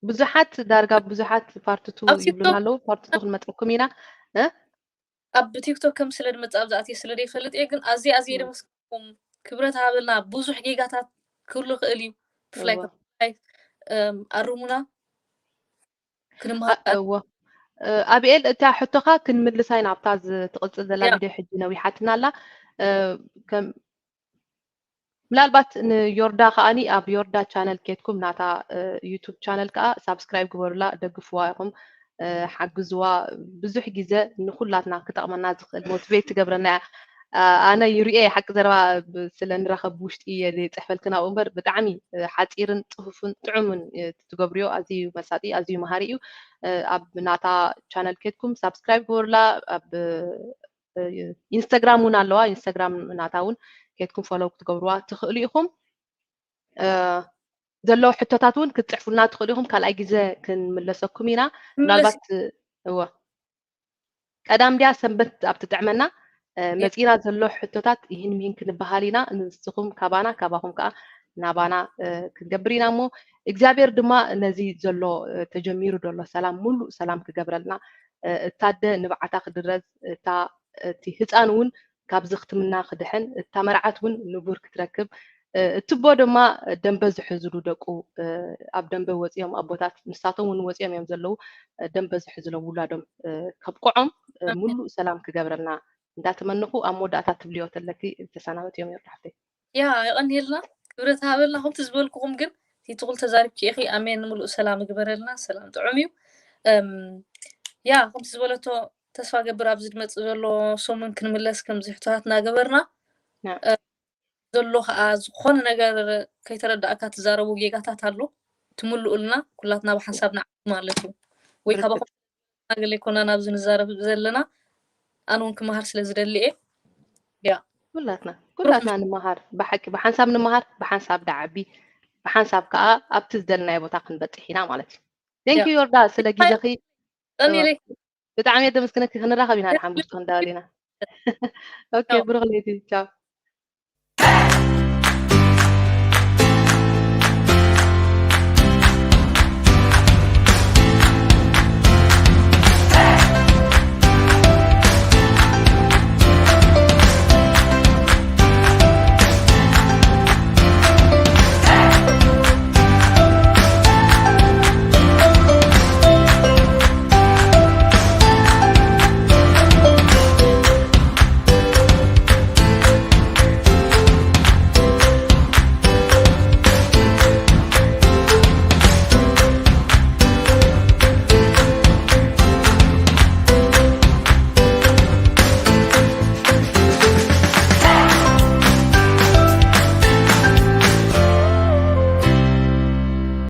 ብዙሓት ዳርጋ ብዙሓት ፓርትቱ ይብሉና ኣለዉ። ፓርትቱ ክንመፀኩም ኢና። ኣብ ቲክቶክ ከም ስለ ድመፅእ ኣብዚ ኣትየ ስለ ደይፈልጥ እየ ግን ኣዝየ ኣዝየ ደመስኩም ክብረት ሃበልና ብዙሕ ጌጋታት ክህሉ ይኽእል እዩ ብፍላይ ኣሩሙና ክንምሃር እወ ኣብኤል እታ ሕቶኻ ክንምልሳ ኢና ኣብታ ትቕፅል ዘላ ቪድዮ ሕጂ ነዊሓትና ኣላ ምናልባት ንዮርዳ ከዓኒ ኣብ ዮርዳ ቻነል ኬድኩም ናታ ዩቱብ ቻነል ከዓ ሳብስክራይብ ግበሩላ ደግፍዋ ኢኹም ሓግዝዋ ብዙሕ ግዜ ንኩላትና ክጠቕመና ዝኽእል ሞቲቬት ትገብረና እያ ኣነ ይሪኤ ሓቂ ዘረባ ስለ ንራኸብ ብውሽጢ እየ ዝፅሕፈልክን ኣብኡ እምበር ብጣዕሚ ሓፂርን ፅፉፍን ጥዑምን ትገብርዮ ኣዝዩ መሳጢ ኣዝዩ መሃሪ እዩ ኣብ ናታ ቻነል ኬድኩም ሳብስክራይብ ግበሩላ ኣብ ኢንስታግራም እውን ኣለዋ ኢንስታግራም ናታ እውን ኬድኩም ፎሎው ክትገብርዋ ትኽእሉ ኢኹም ዘለዉ ሕቶታት እውን ክትፅሕፉልና ትኽእሉ ኢኹም ካልኣይ ግዜ ክንምለሰኩም ኢና ምናልባት እወ ቀዳም ድያ ሰንበት ኣብ ትጥዕመና መፂና ዘሎ ሕቶታት ይህን ምሂን ክንበሃል ኢና ንስኹም ካባና ካባኹም ከዓ ናባና ክንገብር ኢና እሞ እግዚኣብሔር ድማ ነዚ ዘሎ ተጀሚሩ ዘሎ ሰላም ሙሉእ ሰላም ክገብረልና እታ ኣደ ንብዓታ ክድረዝ እታ እቲ ህፃን እውን ካብዚ ክትምና ክድሕን እታ መርዓት እውን ንቡር ክትረክብ እቲ ኣቦ ድማ ደንበ ዝሕዝሉ ደቁ ኣብ ደንበ ወፂኦም ኣቦታት ንሳቶም እውን ወፂኦም እዮም ዘለዉ ደንበ ዝሕዝሎም ውላዶም ከብቅዖም ሙሉእ ሰላም ክገብረልና እንዳተመነኹ ኣብ መወዳእታ ትብልዮ ተለኪ ተሰናበት እዮም ይርዳሕተይ ያ የቐንየልና ክብረት ሃበልና ከምቲ ዝበልኩኹም ግን እቲ ትኹል ተዛሪብኪ ኢኺ ኣሜን ንምሉእ ሰላም ይግበረልና ሰላም ጥዑም እዩ ያ ከምቲ ዝበለቶ ተስፋ ገብር ኣብዚ ዝመፅእ ዘሎ ሰሙን ክንምለስ ከምዚ ሕቶታት እናገበርና ዘሎ ከዓ ዝኾነ ነገር ከይተረዳእካ ትዛረቡ ጌጋታት ኣሎ ትምልኡልና ኩላትና ብሓንሳብ ንዓ ማለት እዩ ወይ ካባኹም ገለ ይኮና ናብዚ ንዛረብ ዘለና ኣነ እውን ክመሃር ስለ ዝደሊ እየ ያ ኩላትና ኩላትና ንምሃር ብሓቂ ብሓንሳብ ንምሃር ብሓንሳብ ዳዓቢ ብሓንሳብ ከዓ ኣብቲ ዝደልናዮ ቦታ ክንበፅሕ ኢና ማለት እዩ Thank you ዮርዳ ስለ ግዜኺ። ቀኒለይ ብጣዕሚ እየ ደመስግነኪ። ክንራኸብ ኢና ንሓሙሽተ ክንዳወል ኢና። ኦኬ ብሩኽ ለይቲ። ቻው።